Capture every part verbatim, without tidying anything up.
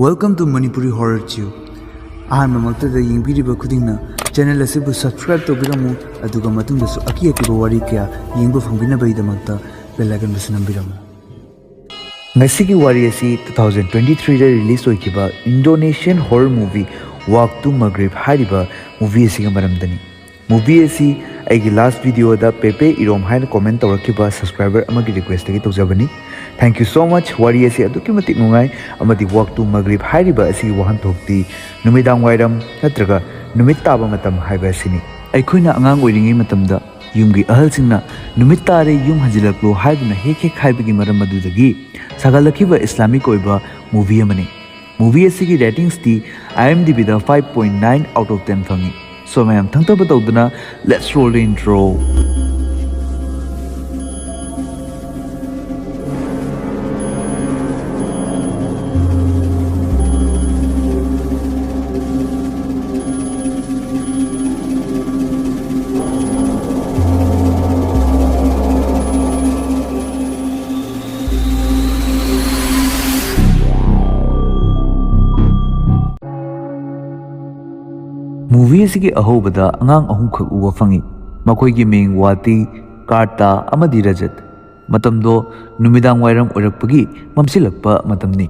Welcome to Manipuri Horror Chew. ꯑꯍꯥꯟꯕꯃꯛꯇꯗ ꯌꯦꯡꯕꯤꯔꯤꯕ ꯈꯨꯗꯤꯡꯅ ꯆꯦꯅꯦꯜ ꯑꯁꯤꯕꯨ ꯁꯕꯁꯀ꯭ꯔꯥꯏꯕ ꯇꯧꯕꯤꯔꯝꯃꯨ, ꯑꯗꯨꯒ ꯃꯇꯨꯡꯗꯁꯨ ꯑꯀꯤ ꯑꯀꯤꯕ ꯋꯥꯔꯤ ꯀꯌꯥ ꯌꯦꯡꯕ ꯐꯪꯕꯤꯅꯕꯒꯤꯗꯃꯛꯇ ꯕꯦꯜ ꯑꯥꯏꯀꯟꯕꯨꯁꯨ ꯅꯝꯕꯤꯔꯝꯃꯨ꯫ ꯉꯁꯤꯒꯤ ꯋꯥꯔꯤ ꯑꯁꯤ ꯇꯨ ꯊꯥꯎꯖꯟ ꯇ꯭ꯋꯦꯟꯇꯤ ꯊ꯭ꯔꯤꯗ ꯔꯤꯂꯤꯁ ꯑꯣꯏꯈꯤꯕ ꯏꯟꯗꯣꯅꯦꯁꯤꯌꯥꯟ ꯍꯣꯔꯔ ꯃꯨꯚꯤ ꯋꯥꯛ ꯇꯨ ꯃꯒ꯭ꯔꯤꯕ ꯍꯥꯏꯔꯤꯕ ꯃꯨꯚꯤ ꯑꯁꯤꯒꯤ ꯃꯔꯝꯗꯅꯤ꯫ ꯃꯨꯚꯤ ꯑꯁꯤ ꯑꯩꯒꯤ ꯂꯥꯁ ꯚꯤꯗꯤꯑꯣꯗ ꯄꯦꯄꯦ ꯏꯔꯣꯝ ꯍꯥꯏꯅ ꯀꯣꯃꯦꯟ ꯇꯧꯔꯛꯈꯤꯕ ꯁꯕꯁꯀ꯭ꯔꯥꯏꯕꯔ ꯑꯃꯒꯤ ꯔꯤꯀ꯭ꯋꯦꯁꯇꯒꯤ ꯇꯧꯖꯕꯅꯤ꯫ Thank you so much꯫ ꯋꯥꯔꯤ ꯑꯁꯤ ꯑꯗꯨꯛꯀꯤ ꯃꯇꯤꯛ ꯅꯨꯡꯉꯥꯏ ꯑꯃꯗꯤ ꯋꯥꯛ ꯇꯨ ꯃꯒ꯭ꯔꯤꯕ ꯍꯥꯏꯔꯤꯕ ꯑꯁꯤꯒꯤ ꯋꯥꯍꯟꯊꯣꯛꯇꯤ ꯅꯨꯃꯤꯗꯥꯡ ꯋꯥꯏꯔꯝ ꯅꯠꯇ꯭ꯔꯒ ꯅꯨꯃꯤꯠ ꯇꯥꯕ ꯃꯇꯝ ꯍꯥꯏꯕ ꯑꯁꯤꯅꯤ꯫ ꯑꯩꯈꯣꯏꯅ ꯑꯉꯥꯡ ꯑꯣꯏꯔꯤꯉꯩ ꯃꯇꯝꯗ ꯌꯨꯝꯒꯤ ꯑꯍꯜꯁꯤꯡꯅ "ꯅꯨꯃꯤꯠ ꯇꯥꯔꯦ, ꯌꯨꯝ ꯍꯟꯖꯤꯜꯂꯛꯂꯣ" ꯍꯥꯏꯗꯨꯅ ꯍꯦꯛ ꯍꯦꯛ ꯍꯥꯏꯕꯒꯤ ꯃꯔꯝ ꯑꯗꯨꯗꯒꯤ ꯁꯥꯒꯠꯂꯛꯈꯤꯕ ꯏꯁꯂꯥꯃꯤꯛ ꯑꯣꯏꯕ ꯃꯨꯚꯤ ꯑꯃꯅꯤ꯫ ꯃꯨꯚꯤ ꯑꯁꯤꯒꯤ ꯔꯦꯇꯤꯡꯁꯇꯤ IMDbꯗ five point nine out of ten ꯐꯪꯉꯤ꯫ So ꯃꯌꯥꯝ ꯊꯪꯊꯕ ꯇꯧꯗꯅ, let's roll the intro꯫ Movie ꯑꯁꯤꯒꯤ ꯑꯍꯧꯕꯗ ꯑꯉꯥꯡ ꯑꯍꯨꯝꯈꯛ ꯎꯕ ꯐꯪꯉꯤ꯫ ꯃꯈꯣꯏꯒꯤ ꯃꯤꯡ ꯋꯥꯇꯤ, ꯀꯥꯔꯇꯥ ꯑꯃꯗꯤ ꯔꯖꯠ꯫ ꯃꯇꯝꯗꯣ ꯅꯨꯃꯤꯗꯥꯡ ꯋꯥꯏꯔꯝ ꯑꯣꯏꯔꯛꯄꯒꯤ ꯃꯝꯁꯤꯜꯂꯛꯄ ꯃꯇꯝꯅꯤ꯫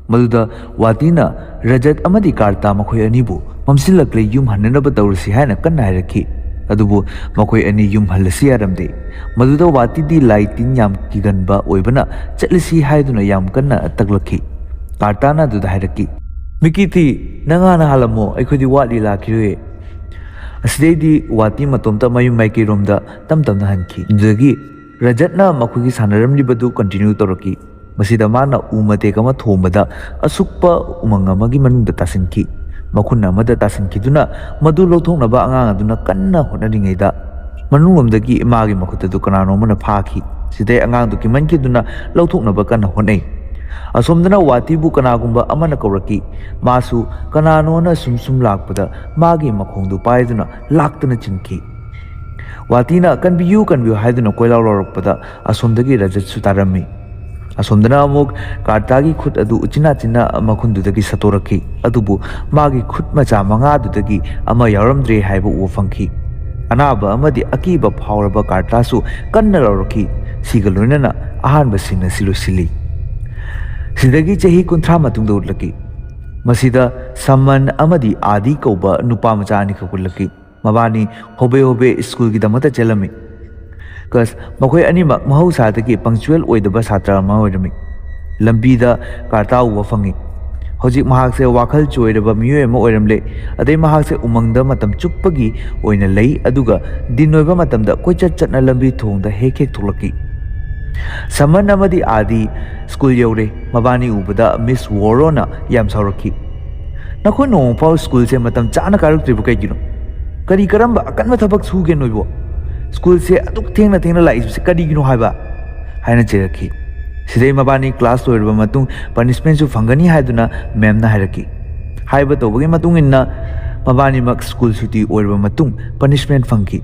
ꯃꯗꯨꯗ ꯋꯥꯇꯤꯅ ꯔꯖꯠ ꯑꯃꯗꯤ ꯀꯥꯔꯇꯥ ꯃꯈꯣꯏ ꯑꯅꯤꯕꯨ "ꯃꯝꯁꯤꯜꯂꯛꯂꯦ, ꯌꯨꯝ ꯍꯟꯅꯅꯕ ꯇꯧꯔꯁꯤ" ꯍꯥꯏꯅ ꯀꯟꯅ ꯍꯥꯏꯔꯛꯈꯤ꯫ ꯑꯗꯨꯕꯨ ꯃꯈꯣꯏ ꯑꯅꯤ ꯌꯨꯝ ꯍꯜꯂꯁꯤ ꯌꯥꯔꯝꯗꯦ꯫ ꯃꯗꯨꯗ ꯋꯥꯇꯤꯗꯤ ꯂꯥꯏ ꯇꯤꯟ ꯌꯥꯝ ꯀꯤꯒꯟꯕ ꯑꯣꯏꯕꯅ "ꯆꯠꯂꯁꯤ" ꯍꯥꯏꯗꯨꯅ ꯌꯥꯝ ꯀꯟꯅ ꯇꯛꯂꯛꯈꯤ꯫ ꯀꯥꯔꯇꯥꯅ ꯑꯗꯨꯗ ꯍꯥꯏꯔꯛꯈꯤ, "ꯃꯤꯀꯤ ꯊꯤ, ꯅꯪ ꯍꯥꯟꯅ ꯍꯜꯂꯝꯃꯣ, ꯑꯩꯈꯣꯏꯗꯤ ꯋꯥꯠꯂꯤ ꯂꯥꯛꯈꯤꯔꯣꯏꯌꯦ"꯫ ꯑꯁꯤꯗꯩꯗꯤ ꯋꯥꯇꯤ ꯃꯇꯣꯝꯇ ꯃꯌꯨꯝ ꯃꯥꯏꯀꯩꯔꯣꯝꯗ ꯇꯞ ꯇꯞꯅ ꯍꯟꯈꯤ꯫ ꯑꯗꯨꯗꯒꯤ ꯔꯖꯠꯅ ꯃꯈꯣꯏꯒꯤ ꯁꯥꯟꯅꯔꯝꯂꯤꯕꯗꯨ ꯀꯟꯇꯤꯅ꯭ꯌꯨ ꯇꯧꯔꯛꯈꯤ꯫ ꯃꯁꯤꯗ ꯃꯥꯅ ꯎ ꯃꯇꯦꯛ ꯑꯃ ꯊꯣꯝꯕꯗ ꯑꯁꯨꯛꯄ ꯎꯃꯪ ꯑꯃꯒꯤ ꯃꯅꯨꯡꯗ ꯇꯥꯁꯤꯟꯈꯤ꯫ ꯃꯈꯨꯟ ꯑꯃꯗ ꯇꯥꯁꯤꯟꯈꯤꯗꯨꯅ ꯃꯗꯨ ꯂꯧꯊꯣꯛꯅꯕ ꯑꯉꯥꯡ ꯑꯗꯨꯅ ꯀꯟꯅ ꯍꯣꯠꯅꯔꯤꯉꯩꯗ, ꯃꯅꯨꯡꯂꯣꯝꯗꯒꯤ ꯃꯥꯒꯤ ꯃꯈꯨꯠ ꯑꯗꯨ ꯀꯅꯥꯅꯣ ꯑꯃꯅ ꯐꯥꯈꯤ꯫ ꯁꯤꯗꯩ ꯑꯉꯥꯡꯗꯨ ꯀꯤꯃꯟꯈꯤꯗꯨꯅ ꯂꯧꯊꯣꯛꯅꯕ ꯀꯟꯅ ꯍꯣꯠꯅꯩ꯫ ꯑꯁꯣꯝꯗꯅ ꯋꯥꯇꯤꯕꯨ ꯀꯅꯥꯒꯨꯝꯕ ꯑꯃꯅ ꯀꯧꯔꯛꯈꯤ꯫ ꯃꯥꯁꯨ ꯀꯅꯥꯅꯣꯅ ꯁꯨꯝ ꯁꯨꯝ ꯂꯥꯛꯄꯗ ꯃꯥꯒꯤ ꯃꯈꯣꯡꯗꯨ ꯄꯥꯏꯗꯨꯅ ꯂꯥꯛꯇꯨꯅ ꯆꯤꯡꯈꯤ꯫ ꯋꯥꯇꯤꯅ "ꯀꯟꯕꯤꯌꯨ, ꯀꯟꯕꯤꯌꯨ" ꯍꯥꯏꯗꯨꯅ ꯀꯣꯏꯂꯥꯎ ꯂꯥꯎꯔꯛꯄꯗ ꯑꯁꯣꯝꯗꯒꯤ ꯔꯖꯠꯁꯨ ꯇꯥꯔꯝꯃꯤ꯫ ꯑꯁꯣꯝꯗꯅ ꯑꯃꯨꯛ ꯀꯥꯔꯇꯥꯒꯤ ꯈꯨꯠ ꯑꯗꯨ ꯎꯆꯤꯟ ꯅꯥꯆꯤꯟꯅ ꯃꯈꯨꯟꯗꯨꯗꯒꯤ ꯁꯠꯇꯣꯔꯛꯈꯤ꯫ ꯑꯗꯨꯕꯨ ꯃꯥꯒꯤ ꯈꯨꯠ ꯃꯆꯥ ꯃꯉꯥꯗꯨꯗꯒꯤ ꯑꯃ ꯌꯥꯎꯔꯝꯗ꯭ꯔꯦ ꯍꯥꯏꯕ ꯎꯕ ꯐꯪꯈꯤ꯫ ꯑꯅꯥꯕ ꯑꯃꯗꯤ ꯑꯀꯤꯕ ꯐꯥꯎꯔꯕ ꯀꯥꯔꯇꯥꯁꯨ ꯀꯟꯅ ꯂꯥꯎꯔꯛꯈꯤ꯫ ꯁꯤꯒ ꯂꯣꯏꯅꯅ ꯑꯍꯥꯟꯕ ꯁꯤꯟ ꯑꯁꯤ ꯂꯣꯏꯁꯤꯜꯂꯤ꯫ ꯁꯤꯗꯒꯤ ꯆꯍꯤ ꯀꯨꯟꯊ꯭ꯔꯥ ꯃꯇꯨꯡꯗ ꯎꯠꯂꯛꯈꯤ꯫ ꯃꯁꯤꯗ ꯁꯃꯟ ꯑꯃꯗꯤ ꯑꯥꯗꯤ ꯀꯧꯕ ꯅꯨꯄꯥ ꯃꯆꯥ ꯑꯅꯤꯈꯛ ꯎꯠꯂꯛꯈꯤ꯫ ꯃꯕꯥꯅꯤ ꯍꯣꯕꯦ ꯍꯣꯕꯦ ꯁ꯭ꯀꯨꯜꯒꯤꯗꯃꯛꯇ ꯆꯦꯜꯂꯝꯃꯤ꯫ ꯀꯁ, ꯃꯈꯣꯏ ꯑꯅꯤꯃꯛ ꯃꯍꯧꯁꯥꯗꯒꯤ ꯄꯪꯆꯨꯋꯦꯜ ꯑꯣꯏꯗꯕ ꯁꯥꯇ꯭ꯔ ꯑꯃ ꯑꯣꯏꯔꯝꯃꯤ꯫ ꯂꯝꯕꯤꯗ ꯀꯥꯔꯇꯥ ꯎꯕ ꯐꯪꯉꯤ꯫ ꯍꯧꯖꯤꯛ ꯃꯍꯥꯛꯁꯦ ꯋꯥꯈꯜ ꯆꯣꯏꯔꯕ ꯃꯤꯑꯣꯏ ꯑꯃ ꯑꯣꯏꯔꯝꯂꯦ꯫ ꯑꯗꯩ ꯃꯍꯥꯛꯁꯦ ꯎꯃꯪꯗ ꯃꯇꯝ ꯆꯨꯞꯄꯒꯤ ꯑꯣꯏꯅ ꯂꯩ, ꯑꯗꯨꯒ ꯗꯤꯟ ꯑꯣꯏꯕ ꯃꯇꯝꯗ ꯀꯣꯏꯆꯠ ꯆꯠꯅ ꯂꯝꯕꯤ ꯊꯣꯡꯗ ꯍꯦꯛ ꯍꯦꯛ ꯊꯣꯛꯂꯛꯈꯤ꯫ ꯁꯃꯟ ꯑꯃꯗꯤ ꯑꯥꯗꯤ ꯁ꯭ꯀꯨꯜ ꯌꯧꯔꯦ꯫ ꯃꯕꯥꯅꯤ ꯎꯕꯗ ꯃꯤꯁ ꯋꯣꯔꯣꯅ ꯌꯥꯝ ꯁꯥꯎꯔꯛꯈꯤ꯫ "ꯅꯈꯣꯏ ꯅꯣꯡꯃꯐꯥꯎ ꯁ꯭ꯀꯨꯜꯁꯦ ꯃꯇꯝ ꯆꯥꯅ ꯀꯥꯔꯛꯇ꯭ꯔꯤꯕ ꯀꯩꯒꯤꯅꯣ? ꯀꯔꯤ ꯀꯔꯝꯕ ꯑꯀꯟꯕ ꯊꯕꯛ ꯁꯨꯒꯦ ꯅꯣꯏꯕꯣ? ꯁ꯭ꯀꯨꯜꯁꯦ ꯑꯗꯨꯛ ꯊꯦꯡꯅ ꯊꯦꯡꯅ ꯂꯥꯛꯏꯁꯦ ꯀꯔꯤꯒꯤꯅꯣ?" ꯍꯥꯏꯕ ꯍꯥꯏꯅ ꯆꯩꯔꯛꯈꯤ꯫ ꯁꯤꯗꯩ ꯃꯕꯥꯅꯤ ꯀ꯭ꯂꯥꯁ ꯂꯣꯏꯔꯕ ꯃꯇꯨꯡ ꯄꯅꯤꯁꯃꯦꯟꯁꯨ ꯐꯪꯒꯅꯤ ꯍꯥꯏꯗꯨꯅ ꯃꯦꯝꯅ ꯍꯥꯏꯔꯛꯈꯤ꯫ ꯍꯥꯏꯕ ꯇꯧꯕꯒꯤ ꯃꯇꯨꯡ ꯏꯟꯅ ꯃꯕꯥꯅꯤꯃꯛ ꯁ꯭ꯀꯨꯜ ꯁꯨꯇꯤ ꯑꯣꯏꯔꯕ ꯃꯇꯨꯡ ꯄꯅꯤꯁꯃꯦꯟ ꯐꯪꯈꯤ꯫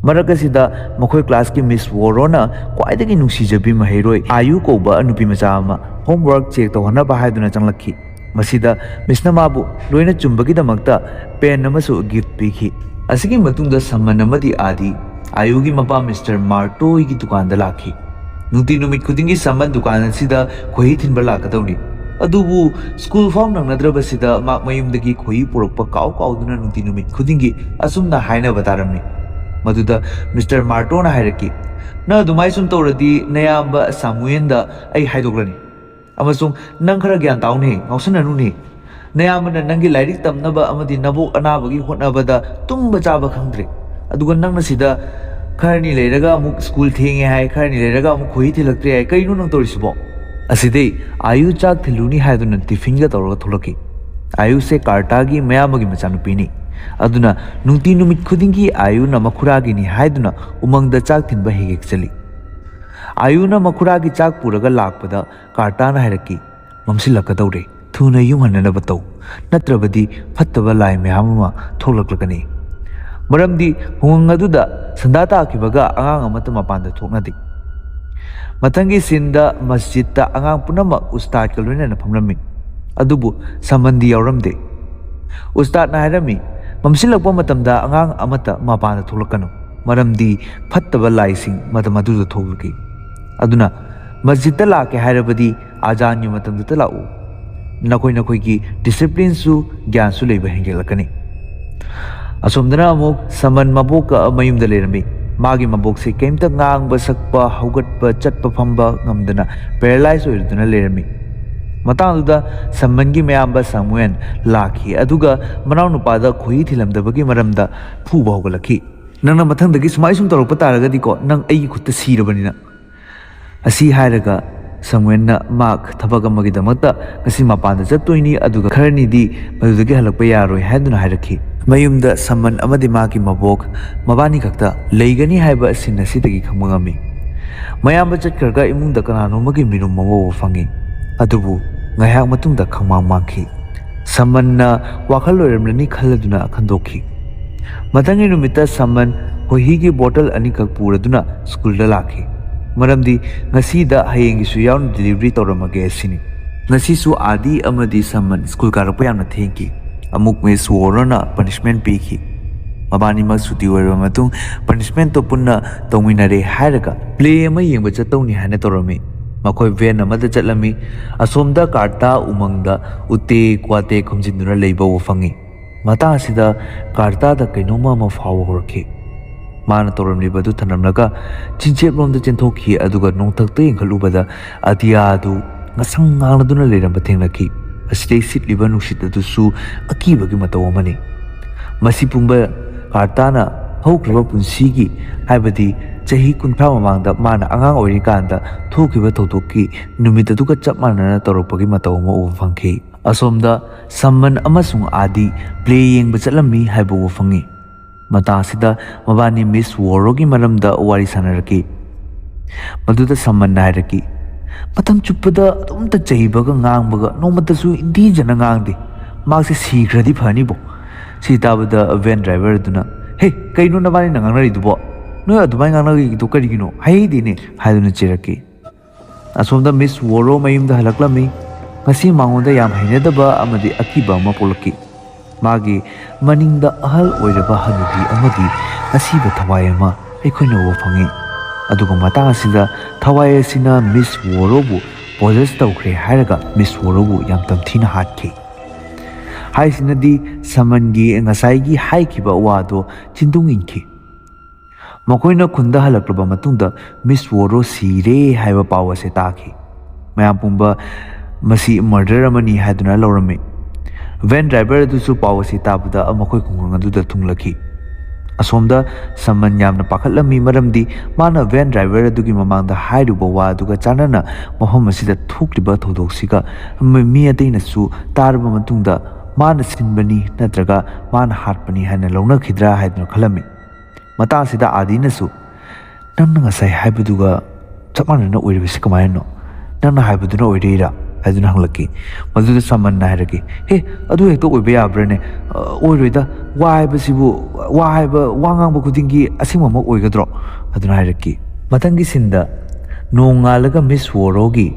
ꯃꯔꯛ ꯑꯁꯤꯗ ꯃꯈꯣꯏ ꯀ꯭ꯂꯥꯁꯀꯤ ꯃꯤꯁ ꯋꯣꯔꯣꯅ ꯈ꯭ꯋꯥꯏꯗꯒꯤ ꯅꯨꯡꯁꯤꯖꯕꯤ ꯃꯍꯩꯔꯣꯏ ꯑꯥꯌꯨ ꯀꯧꯕ ꯅꯨꯄꯤ ꯃꯆꯥ ꯑꯃ ꯍꯣꯝꯋꯔꯛ ꯆꯦꯛ ꯇꯧꯍꯟꯅꯕ ꯍꯥꯏꯗꯨꯅ ꯆꯪꯂꯛꯈꯤ꯫ ꯃꯁꯤꯗ ꯃꯤꯁꯅ ꯃꯥꯕꯨ ꯂꯣꯏꯅ ꯆꯨꯝꯕꯒꯤꯗꯃꯛꯇ ꯄꯦꯟ ꯑꯃꯁꯨ ꯒꯤꯐ ꯄꯤꯈꯤ꯫ ꯑꯁꯤꯒꯤ ꯃꯇꯨꯡꯗ ꯁꯃꯟ ꯑꯃꯗꯤ ꯑꯥꯗꯤ ꯑꯥꯌꯨꯒꯤ ꯃꯄꯥ ꯃꯤꯁꯇꯔ ꯃꯥꯔꯇꯣꯒꯤ ꯗꯨꯀꯥꯟꯗ ꯂꯥꯛꯈꯤ꯫ ꯅꯨꯡꯇꯤ ꯅꯨꯃꯤꯠ ꯈꯨꯗꯤꯡꯒꯤ ꯁꯃꯟ ꯗꯨꯀꯥꯟ ꯑꯁꯤꯗ ꯈꯣꯏꯍꯤ ꯊꯤꯟꯕ ꯂꯥꯛꯀꯗꯧꯔꯤ꯫ ꯑꯗꯨꯕꯨ ꯁ꯭ꯀꯨꯜ ꯐꯥꯎ ꯅꯪꯅꯗ꯭ꯔꯕꯁꯤꯗ ꯃꯍꯥꯛ ꯃꯌꯨꯝꯗꯒꯤ ꯈꯣꯏꯍꯤ ꯄꯨꯔꯛꯄ ꯀꯥꯎ ꯀꯥꯎꯗꯨꯅ ꯅꯨꯡꯇꯤ ꯅꯨꯃꯤꯠ ꯈꯨꯗꯤꯡꯒꯤ ꯑꯁꯨꯝꯅ ꯍꯥꯏꯅꯕ ꯇꯥꯔꯝꯃꯤ꯫ ꯃꯗꯨꯗ ꯃꯤꯁꯇꯔ ꯃꯥꯔꯇꯣꯅ ꯍꯥꯏꯔꯛꯈꯤ, "ꯅꯪ ꯑꯗꯨꯃꯥꯏ ꯁꯨꯝ ꯇꯧꯔꯗꯤ ꯅꯌꯥꯝꯕ ꯁꯥꯃꯨꯌꯦꯟꯗ ꯑꯩ ꯍꯥꯏꯗꯣꯛꯂꯅꯤ꯫ ꯑꯃꯁꯨꯡ ꯅꯪ ꯈꯔ ꯒ꯭ꯌꯥꯟ ꯇꯥꯎꯅꯦ, ꯉꯥꯎꯁꯟꯅꯅꯨꯅꯦ꯫ ꯅꯌꯥꯝꯕꯅ ꯅꯪꯒꯤ ꯂꯥꯏꯔꯤꯛ ꯇꯝꯅꯕ ꯑꯃꯗꯤ ꯅꯕꯣꯛ ꯑꯅꯥꯕꯒꯤ ꯍꯣꯠꯅꯕꯗ ꯇꯨꯝꯕ ꯆꯥꯕ ꯈꯪꯗ꯭ꯔꯦ꯫ ꯑꯗꯨꯒ ꯅꯪꯅ ꯁꯤꯗ ꯈꯔꯅꯤ ꯂꯩꯔꯒ ꯑꯃꯨꯛ ꯁ꯭ꯀꯨꯜ ꯊꯦꯡꯉꯦ ꯍꯥꯏ, ꯈꯔꯅꯤ ꯂꯩꯔꯒ ꯑꯃꯨꯛ ꯈꯣꯏꯍꯤ ꯊꯤꯜꯂꯛꯇ꯭ꯔꯦ ꯍꯥꯏ꯫ ꯀꯩꯅꯣ ꯅꯪ ꯇꯧꯔꯤꯁꯤꯕꯣ?" ꯑꯁꯤꯗꯩ ꯑꯥꯌꯨ ꯆꯥꯛ ꯊꯤꯜꯂꯨꯅꯤ ꯍꯥꯏꯗꯨꯅ ꯇꯤꯐꯤꯟꯒ ꯇꯧꯔꯒ ꯊꯣꯛꯂꯛꯈꯤ꯫ ꯑꯥꯌꯨꯁꯦ ꯀꯥꯔꯇꯥꯒꯤ ꯃꯌꯥꯝꯕꯒꯤ ꯃꯆꯥꯅꯨꯄꯤꯅꯤ꯫ ꯑꯗꯨꯅ ꯅꯨꯡꯇꯤ ꯅꯨꯃꯤꯠ ꯈꯨꯗꯤꯡꯒꯤ ꯑꯥꯌꯨꯅ ꯃꯈꯨꯔꯥꯒꯤꯅꯤ ꯍꯥꯏꯗꯨꯅ ꯎꯃꯪꯗ ꯆꯥꯛ ꯊꯤꯟꯕ ꯍꯦꯛ ꯍꯦꯛ ꯆꯠꯂꯤ꯫ ꯑꯥꯌꯨꯅ ꯃꯈꯨꯔꯥꯒꯤ ꯆꯥꯛ ꯄꯨꯔꯒ ꯂꯥꯛꯄꯗ ꯀꯥꯔꯇꯥꯅ ꯍꯥꯏꯔꯛꯈꯤ, "ꯃꯝꯁꯤꯜꯂꯛꯀꯗꯧꯔꯦ, ꯊꯨꯅ ꯌꯨꯝ ꯍꯟꯅꯅꯕ ꯇꯧ, ꯅꯠꯇ꯭ꯔꯕꯗꯤ ꯐꯠꯇꯕ ꯂꯥꯏ ꯃꯌꯥꯝ ꯑꯃ ꯊꯣꯛꯂꯛꯂꯒꯅꯤ꯫" ꯃꯔꯝꯗꯤ ꯈꯨꯡꯒꯪ ꯑꯗꯨꯗ ꯁꯟꯗꯥ ꯇꯥꯈꯤꯕꯒ ꯑꯉꯥꯡ ꯑꯃꯠꯇ ꯃꯄꯥꯟꯗ ꯊꯣꯛꯅꯗꯦ꯫ ꯃꯊꯪꯒꯤ ꯁꯤꯟꯗ ꯃꯁꯖꯤꯗꯇ ꯑꯉꯥꯡ ꯄꯨꯝꯅꯃꯛ ꯎꯁꯇꯥꯗꯀ ꯂꯣꯏꯅꯅ ꯐꯝꯂꯝꯃꯤ꯫ ꯑꯗꯨꯕꯨ ꯁꯃꯟꯗꯤ ꯌꯥꯎꯔꯝꯗꯦ꯫ ꯎꯁꯇꯥꯗꯅ ꯍꯥꯏꯔꯝꯃꯤ, "ꯃꯝꯁꯤꯜꯂꯛꯄ ꯃꯇꯝꯗ ꯑꯉꯥꯡ ꯑꯃꯠꯇ ꯃꯄꯥꯟꯗ ꯊꯣꯛꯂꯛꯀꯅꯨ, ꯃꯔꯝꯗꯤ ꯐꯠꯇꯕ ꯂꯥꯏꯁꯤꯡ ꯃꯇꯝ ꯑꯗꯨꯗ ꯊꯣꯛꯂꯛꯏ꯫ ꯑꯗꯨꯅ ꯃꯁꯖꯤꯗꯇ ꯂꯥꯛꯀꯦ ꯍꯥꯏꯔꯕꯗꯤ ꯑꯖꯥꯟꯒꯤ ꯃꯇꯝꯗꯨꯗ ꯂꯥꯛꯎ꯫ ꯅꯈꯣꯏ ꯅꯈꯣꯏꯒꯤ ꯗꯤꯁꯤꯄ꯭ꯂꯤꯟꯁꯨ ꯒ꯭ꯌꯥꯟꯁꯨ ꯂꯩꯕ ꯍꯦꯟꯒꯠꯂꯛꯀꯅꯤ"꯫ ꯑꯁꯣꯝꯗꯅ ꯑꯃꯨꯛ ꯁꯃꯟ ꯃꯕꯣꯛꯀ ꯃꯌꯨꯝꯗ ꯂꯩꯔꯝꯃꯤ꯫ ꯃꯥꯒꯤ ꯃꯕꯣꯛꯁꯦ ꯀꯩꯝꯇ ꯉꯥꯡꯕ, ꯁꯛꯄ, ꯍꯧꯒꯠꯄ, ꯆꯠꯄ, ꯐꯝꯕ ꯉꯝꯗꯅ ꯄꯦꯔꯥꯂꯥꯏꯁ ꯑꯣꯏꯔꯗꯨꯅ ꯂꯩꯔꯝꯃꯤ꯫ ꯃꯇꯥꯡꯗꯨꯗ ꯁꯃꯟꯒꯤ ꯃꯌꯥꯝꯕ ꯁꯥꯃꯨꯑꯦꯜ ꯂꯥꯛꯈꯤ, ꯑꯗꯨꯒ ꯃꯅꯥꯎꯅꯨꯄꯥꯗ ꯈꯣꯏꯍꯤ ꯊꯤꯜꯂꯝꯗꯕꯒꯤ ꯃꯔꯝꯗ ꯐꯨꯕ ꯍꯧꯒꯠꯂꯛꯈꯤ꯫ "ꯅꯪꯅ ꯃꯊꯪꯗꯒꯤ ꯁꯨꯃꯥꯏ ꯁꯨꯝ ꯇꯧꯔꯛꯄ ꯇꯥꯔꯒꯗꯤꯀꯣ, ꯅꯪ ꯑꯩꯒꯤ ꯈꯨꯠꯇ ꯁꯤꯔꯕꯅꯤꯅ"꯫ ꯑꯁꯤ ꯍꯥꯏꯔꯒ ꯁꯃꯨꯑꯦꯜꯅ ꯃꯥ ꯊꯕꯛ ꯑꯃꯒꯤꯗꯃꯛꯇ ꯉꯁꯤ ꯃꯄꯥꯟꯗ ꯆꯠꯇꯣꯏꯅꯤ, ꯑꯗꯨꯒ ꯈꯔꯅꯤꯗꯤ ꯃꯗꯨꯗꯒꯤ ꯍꯜꯂꯛꯄ ꯌꯥꯔꯣꯏ ꯍꯥꯏꯗꯨꯅ ꯍꯥꯏꯔꯛꯈꯤ꯫ ꯃꯌꯨꯝꯗ ꯁꯃꯟ ꯑꯃꯗꯤ ꯃꯥꯒꯤ ꯃꯕꯣꯛ ꯃꯕꯥꯅꯤ ꯈꯛꯇ ꯂꯩꯒꯅꯤ ꯍꯥꯏꯕ ꯁꯤꯟ ꯑꯁꯤꯗꯒꯤ ꯈꯪꯕ ꯉꯝꯃꯤ꯫ ꯃꯌꯥꯝꯕ ꯆꯠꯈ꯭ꯔꯒ ꯏꯃꯨꯡꯗ ꯀꯅꯥꯅꯣꯃꯒꯤ ꯃꯤꯔꯨꯝ ꯑꯃ ꯎꯕ ꯐꯪꯉꯤ꯫ ꯑꯗꯨꯕꯨ ꯉꯥꯏꯍꯥꯛ ꯃꯇꯨꯡꯗ ꯈꯪꯃꯥꯡ ꯃꯥꯡꯈꯤ꯫ ꯁꯃꯟꯅ ꯋꯥꯈꯜ ꯂꯣꯏꯔꯝꯂꯅꯤ ꯈꯜꯂꯗꯨꯅ ꯈꯟꯗꯣꯛꯈꯤ꯫ ꯃꯊꯪꯒꯤ ꯅꯨꯃꯤꯠꯇ ꯁꯃꯟ ꯈꯣꯏꯍꯤꯒꯤ ꯕꯣꯇꯜ ꯑꯅꯤꯈꯛ ꯄꯨꯔꯗꯨꯅ ꯁ꯭ꯀꯨꯜꯗ ꯂꯥꯛꯈꯤ, ꯃꯔꯝꯗꯤ ꯉꯁꯤꯗ ꯍꯌꯦꯡꯒꯤꯁꯨ ꯌꯥꯎꯅ ꯗꯤꯂꯤꯚꯔꯤ ꯇꯧꯔꯝꯃꯒꯦ ꯁꯤꯅꯤ꯫ ꯉꯁꯤꯁꯨ ꯑꯥꯗꯤ ꯑꯃꯗꯤ ꯁꯃꯟ ꯁ꯭ꯀꯨꯜ ꯀꯥꯔꯛꯄ ꯌꯥꯝꯅ ꯊꯦꯡꯈꯤ꯫ ꯑꯃꯨꯛ ꯃꯤꯁ ꯋꯣꯔꯣꯅ ꯄꯅꯤꯁꯃꯦꯟ ꯄꯤꯈꯤ꯫ ꯃꯕꯥꯅꯤꯃꯛ ꯁꯨꯇꯤ ꯑꯣꯏꯔꯕ ꯃꯇꯨꯡ ꯄꯅꯤꯁꯃꯦꯟꯇꯣ ꯄꯨꯟꯅ ꯇꯧꯃꯤꯟꯅꯔꯦ ꯍꯥꯏꯔꯒ ꯄ꯭ꯂꯦ ꯑꯃ ꯌꯦꯡꯕ ꯆꯠꯇꯧꯅꯤ ꯍꯥꯏꯅ ꯇꯧꯔꯝꯃꯤ꯫ ꯃꯈꯣꯏ ꯚꯦꯟ ꯑꯃꯗ ꯆꯠꯂꯝꯃꯤ꯫ ꯑꯁꯣꯝꯗ ꯀꯥꯔꯇꯥ ꯎꯃꯪꯗ ꯎꯇꯦ ꯀ꯭ꯋꯥꯇꯦ ꯈꯨꯝꯖꯤꯟꯗꯨꯅ ꯂꯩꯕ ꯎꯕ ꯐꯪꯉꯤ꯫ ꯃꯇꯥꯡ ꯑꯁꯤꯗ ꯀꯥꯔꯇꯥꯗ ꯀꯩꯅꯣꯝꯃ ꯑꯃ ꯐꯥꯎꯕ ꯍꯧꯔꯛꯈꯤ꯫ ꯃꯥꯅ ꯇꯧꯔꯝꯂꯤꯕ ꯑꯗꯨ ꯊꯅꯝꯂꯒ ꯆꯤꯡꯆꯦꯞꯂꯣꯝꯗ ꯆꯦꯟꯊꯣꯛꯈꯤ, ꯑꯗꯨꯒ ꯅꯣꯡꯊꯛꯇ ꯌꯦꯡꯈꯠꯂꯨꯕꯗ ꯑꯇꯤꯌꯥ ꯑꯗꯨ ꯉꯁꯪ ꯉꯥꯡꯂꯗꯨꯅ ꯂꯩꯔꯝꯕ ꯊꯦꯡꯅꯈꯤ꯫ ꯑꯁꯤꯗꯩ ꯁꯤꯠꯂꯤꯕ ꯅꯨꯡꯁꯤꯠ ꯑꯗꯨꯁꯨ ꯑꯀꯤꯕꯒꯤ ꯃꯇꯧ ꯑꯃꯅꯤ꯫ ꯃꯁꯤ ꯄꯨꯝꯕ ꯀꯥꯔꯇꯥꯅ ꯍꯧꯈ꯭ꯔꯕ ꯄꯨꯟꯁꯤꯒꯤ, ꯍꯥꯏꯕꯗꯤ ꯆꯍꯤ ꯀꯨꯟꯊ꯭ꯔꯥ ꯃꯃꯥꯡꯗ ꯃꯥꯅ ꯑꯉꯥꯡ ꯑꯣꯏꯔꯤꯀꯥꯟꯗ ꯊꯣꯛꯈꯤꯕ ꯊꯧꯗꯣꯛꯀꯤ ꯅꯨꯃꯤꯠ ꯑꯗꯨꯒ ꯆꯞ ꯃꯥꯟꯅꯅ ꯇꯧꯔꯛꯄꯒꯤ ꯃꯇꯧ ꯑꯃ ꯎꯕ ꯐꯪꯈꯤ꯫ ꯑꯁꯣꯝꯗ ꯁꯃꯟ ꯑꯃꯁꯨꯡ ꯑꯥꯗꯤ ꯄ꯭ꯂꯦ ꯌꯦꯡꯕ ꯆꯠꯂꯝꯃꯤ ꯍꯥꯏꯕ ꯎꯕ ꯐꯪꯉꯤ꯫ ꯃꯇꯥꯡ ꯑꯁꯤꯗ ꯃꯕꯥꯅꯤ ꯃꯤꯁ ꯋꯣꯔꯣꯒꯤ ꯃꯔꯝꯗ ꯋꯥꯔꯤ ꯁꯥꯟꯅꯔꯛꯈꯤ꯫ ꯃꯗꯨꯗ ꯁꯃꯟꯅ ꯍꯥꯏꯔꯛꯈꯤ, "ꯃꯇꯝ ꯆꯨꯞꯄꯗ ꯑꯗꯨꯝꯇ ꯆꯩꯕꯒ ꯉꯥꯡꯕꯒ ꯅꯣꯡꯃꯇꯁꯨ ꯏꯟꯗꯤꯖꯅ ꯉꯥꯡꯗꯦ꯫ ꯃꯍꯥꯛꯁꯦ ꯁꯤꯈ꯭ꯔꯗꯤ ꯐꯅꯤꯕꯣ"꯫ ꯁꯤ ꯇꯥꯕꯗ ꯚꯦꯟ ꯗ꯭ꯔꯥꯏꯚꯔ ꯑꯗꯨꯅ, "ꯍꯦ, ꯀꯩꯅꯣ ꯅꯕꯥꯅꯤꯅ ꯉꯥꯡꯅꯔꯤꯗꯨꯕꯣ? ꯅꯣꯏ ꯑꯗꯨꯃꯥꯏꯅ ꯉꯥꯡꯅꯔꯤꯗꯣ ꯀꯔꯤꯒꯤꯅꯣ? ꯍꯩꯍꯩꯗꯦꯅꯦ" ꯍꯥꯏꯗꯨꯅ ꯆꯩꯔꯛꯈꯤ꯫ ꯑꯁꯣꯝꯗ ꯃꯤꯁ ꯋꯣꯔꯣ ꯃꯌꯨꯝꯗ ꯍꯜꯂꯛꯂꯝꯃꯤ꯫ ꯉꯁꯤ ꯃꯉꯣꯟꯗ ꯌꯥꯝ ꯍꯩꯅꯗꯕ ꯑꯃꯗꯤ ꯑꯀꯤꯕ ꯑꯃ ꯄꯣꯛꯂꯛꯈꯤ꯫ ꯃꯥꯒꯤ ꯃꯅꯤꯡꯗ ꯑꯍꯜ ꯑꯣꯏꯔꯕ ꯍꯅꯨꯕꯤ ꯑꯃꯒꯤ ꯑꯁꯤꯕ ꯊꯋꯥꯏ ꯑꯃ ꯑꯩꯈꯣꯏꯅ ꯎꯕ ꯐꯪꯉꯤ꯫ ꯑꯗꯨꯒ ꯃꯇꯥꯡ ꯑꯁꯤꯗ ꯊꯋꯥꯏ ꯑꯁꯤꯅ ꯃꯤꯁ ꯋꯣꯔꯣꯕꯨ ꯄꯣꯖꯦꯁ ꯇꯧꯈ꯭ꯔꯦ ꯍꯥꯏꯔꯒ ꯃꯤꯁ ꯋꯣꯔꯣꯕꯨ ꯌꯥꯝ ꯇꯝꯊꯤꯅ ꯍꯥꯠꯈꯤ꯫ ꯍꯥꯏꯁꯤꯅꯗꯤ ꯁꯃꯟꯒꯤ ꯉꯁꯥꯏꯒꯤ ꯍꯥꯏꯈꯤꯕ ꯋꯥꯗꯣ ꯆꯤꯟꯗꯨꯡ ꯏꯟꯈꯤ꯫ ꯃꯈꯣꯏꯅ ꯈꯨꯟꯗ ꯍꯜꯂꯛꯂꯕ ꯃꯇꯨꯡꯗ ꯃꯤꯁ ꯋꯣꯔꯣ ꯁꯤꯔꯦ ꯍꯥꯏꯕ ꯄꯥꯎ ꯑꯁꯦ ꯇꯥꯈꯤ꯫ ꯃꯌꯥꯝ ꯄꯨꯝꯕ ꯃꯁꯤ ꯃꯔꯗꯔ ꯑꯃꯅꯤ ꯍꯥꯏꯗꯨꯅ ꯂꯧꯔꯝꯃꯤ꯫ ꯚꯦꯟ ꯗ꯭ꯔꯥꯏꯚꯔ ꯑꯗꯨꯁꯨ ꯄꯥꯎ ꯑꯁꯤ ꯇꯥꯕꯗ ꯃꯈꯣꯏ ꯈꯨꯡꯒꯪ ꯑꯗꯨꯗ ꯊꯨꯡꯂꯈꯤ꯫ ꯑꯁꯣꯝꯗ ꯁꯃꯟ ꯌꯥꯝꯅ ꯄꯥꯈꯠꯂꯝꯃꯤ, ꯃꯔꯝꯗꯤ ꯃꯥꯅ ꯚꯦꯟ ꯗ꯭ꯔꯥꯏꯚꯔ ꯑꯗꯨꯒꯤ ꯃꯃꯥꯡꯗ ꯍꯥꯏꯔꯨꯕ ꯋꯥ ꯑꯗꯨꯒ ꯆꯥꯟꯅꯅ ꯃꯐꯝ ꯑꯁꯤꯗ ꯊꯣꯛꯂꯤꯕ ꯊꯧꯗꯣꯛꯁꯤꯒ ꯃꯤ ꯑꯇꯩꯅꯁꯨ ꯇꯥꯔꯕ ꯃꯇꯨꯡꯗ ꯃꯥꯅ ꯁꯤꯟꯕꯅꯤ ꯅꯠꯇ꯭ꯔꯒ ꯃꯥꯅ ꯍꯥꯠꯄꯅꯤ ꯍꯥꯏꯅ ꯂꯧꯅꯈꯤꯗ꯭ꯔꯥ ꯍꯥꯏꯗꯨꯅ ꯈꯜꯂꯝꯃꯤ꯫ ꯃꯇꯥꯡ ꯑꯁꯤꯗ ꯑꯥꯗꯤꯅꯁꯨ, "ꯅꯪꯅ ꯉꯁꯥꯏ ꯍꯥꯏꯕꯗꯨꯒ ꯆꯞ ꯃꯥꯟꯅꯅ ꯑꯣꯏꯔꯤꯕꯁꯤ ꯀꯃꯥꯏꯅꯅꯣ? ꯅꯪꯅ ꯍꯥꯏꯕꯗꯨꯅ ꯑꯣꯏꯔꯤꯔꯥ?" ꯍꯥꯏꯗꯨꯅ ꯍꯪꯂꯛꯈꯤ꯫ ꯃꯗꯨꯗ ꯁꯃꯟꯅ ꯍꯥꯏꯔꯛꯈꯤ, "ꯍꯦ, ꯑꯗꯨ ꯍꯦꯛꯇ ꯑꯣꯏꯕ ꯌꯥꯕ꯭ꯔꯥꯅꯦ? ꯑ, ꯑꯣꯏꯔꯣꯏꯗ꯫ ꯋꯥ ꯍꯥꯏꯕꯁꯤꯕꯨ, ꯋꯥ ꯍꯥꯏꯕ, ꯋꯥ ꯉꯥꯡꯕ ꯈꯨꯗꯤꯡꯒꯤ ꯑꯁꯦꯡꯕꯃꯛ ꯑꯣꯏꯒꯗ꯭ꯔꯣ?" ꯑꯗꯨꯅ ꯍꯥꯏꯔꯛꯈꯤ꯫ ꯃꯊꯪꯒꯤ ꯁꯤꯟꯗ ꯅꯣꯡꯉꯥꯜꯂꯒ ꯃꯤꯁ ꯋꯣꯔꯣꯒꯤ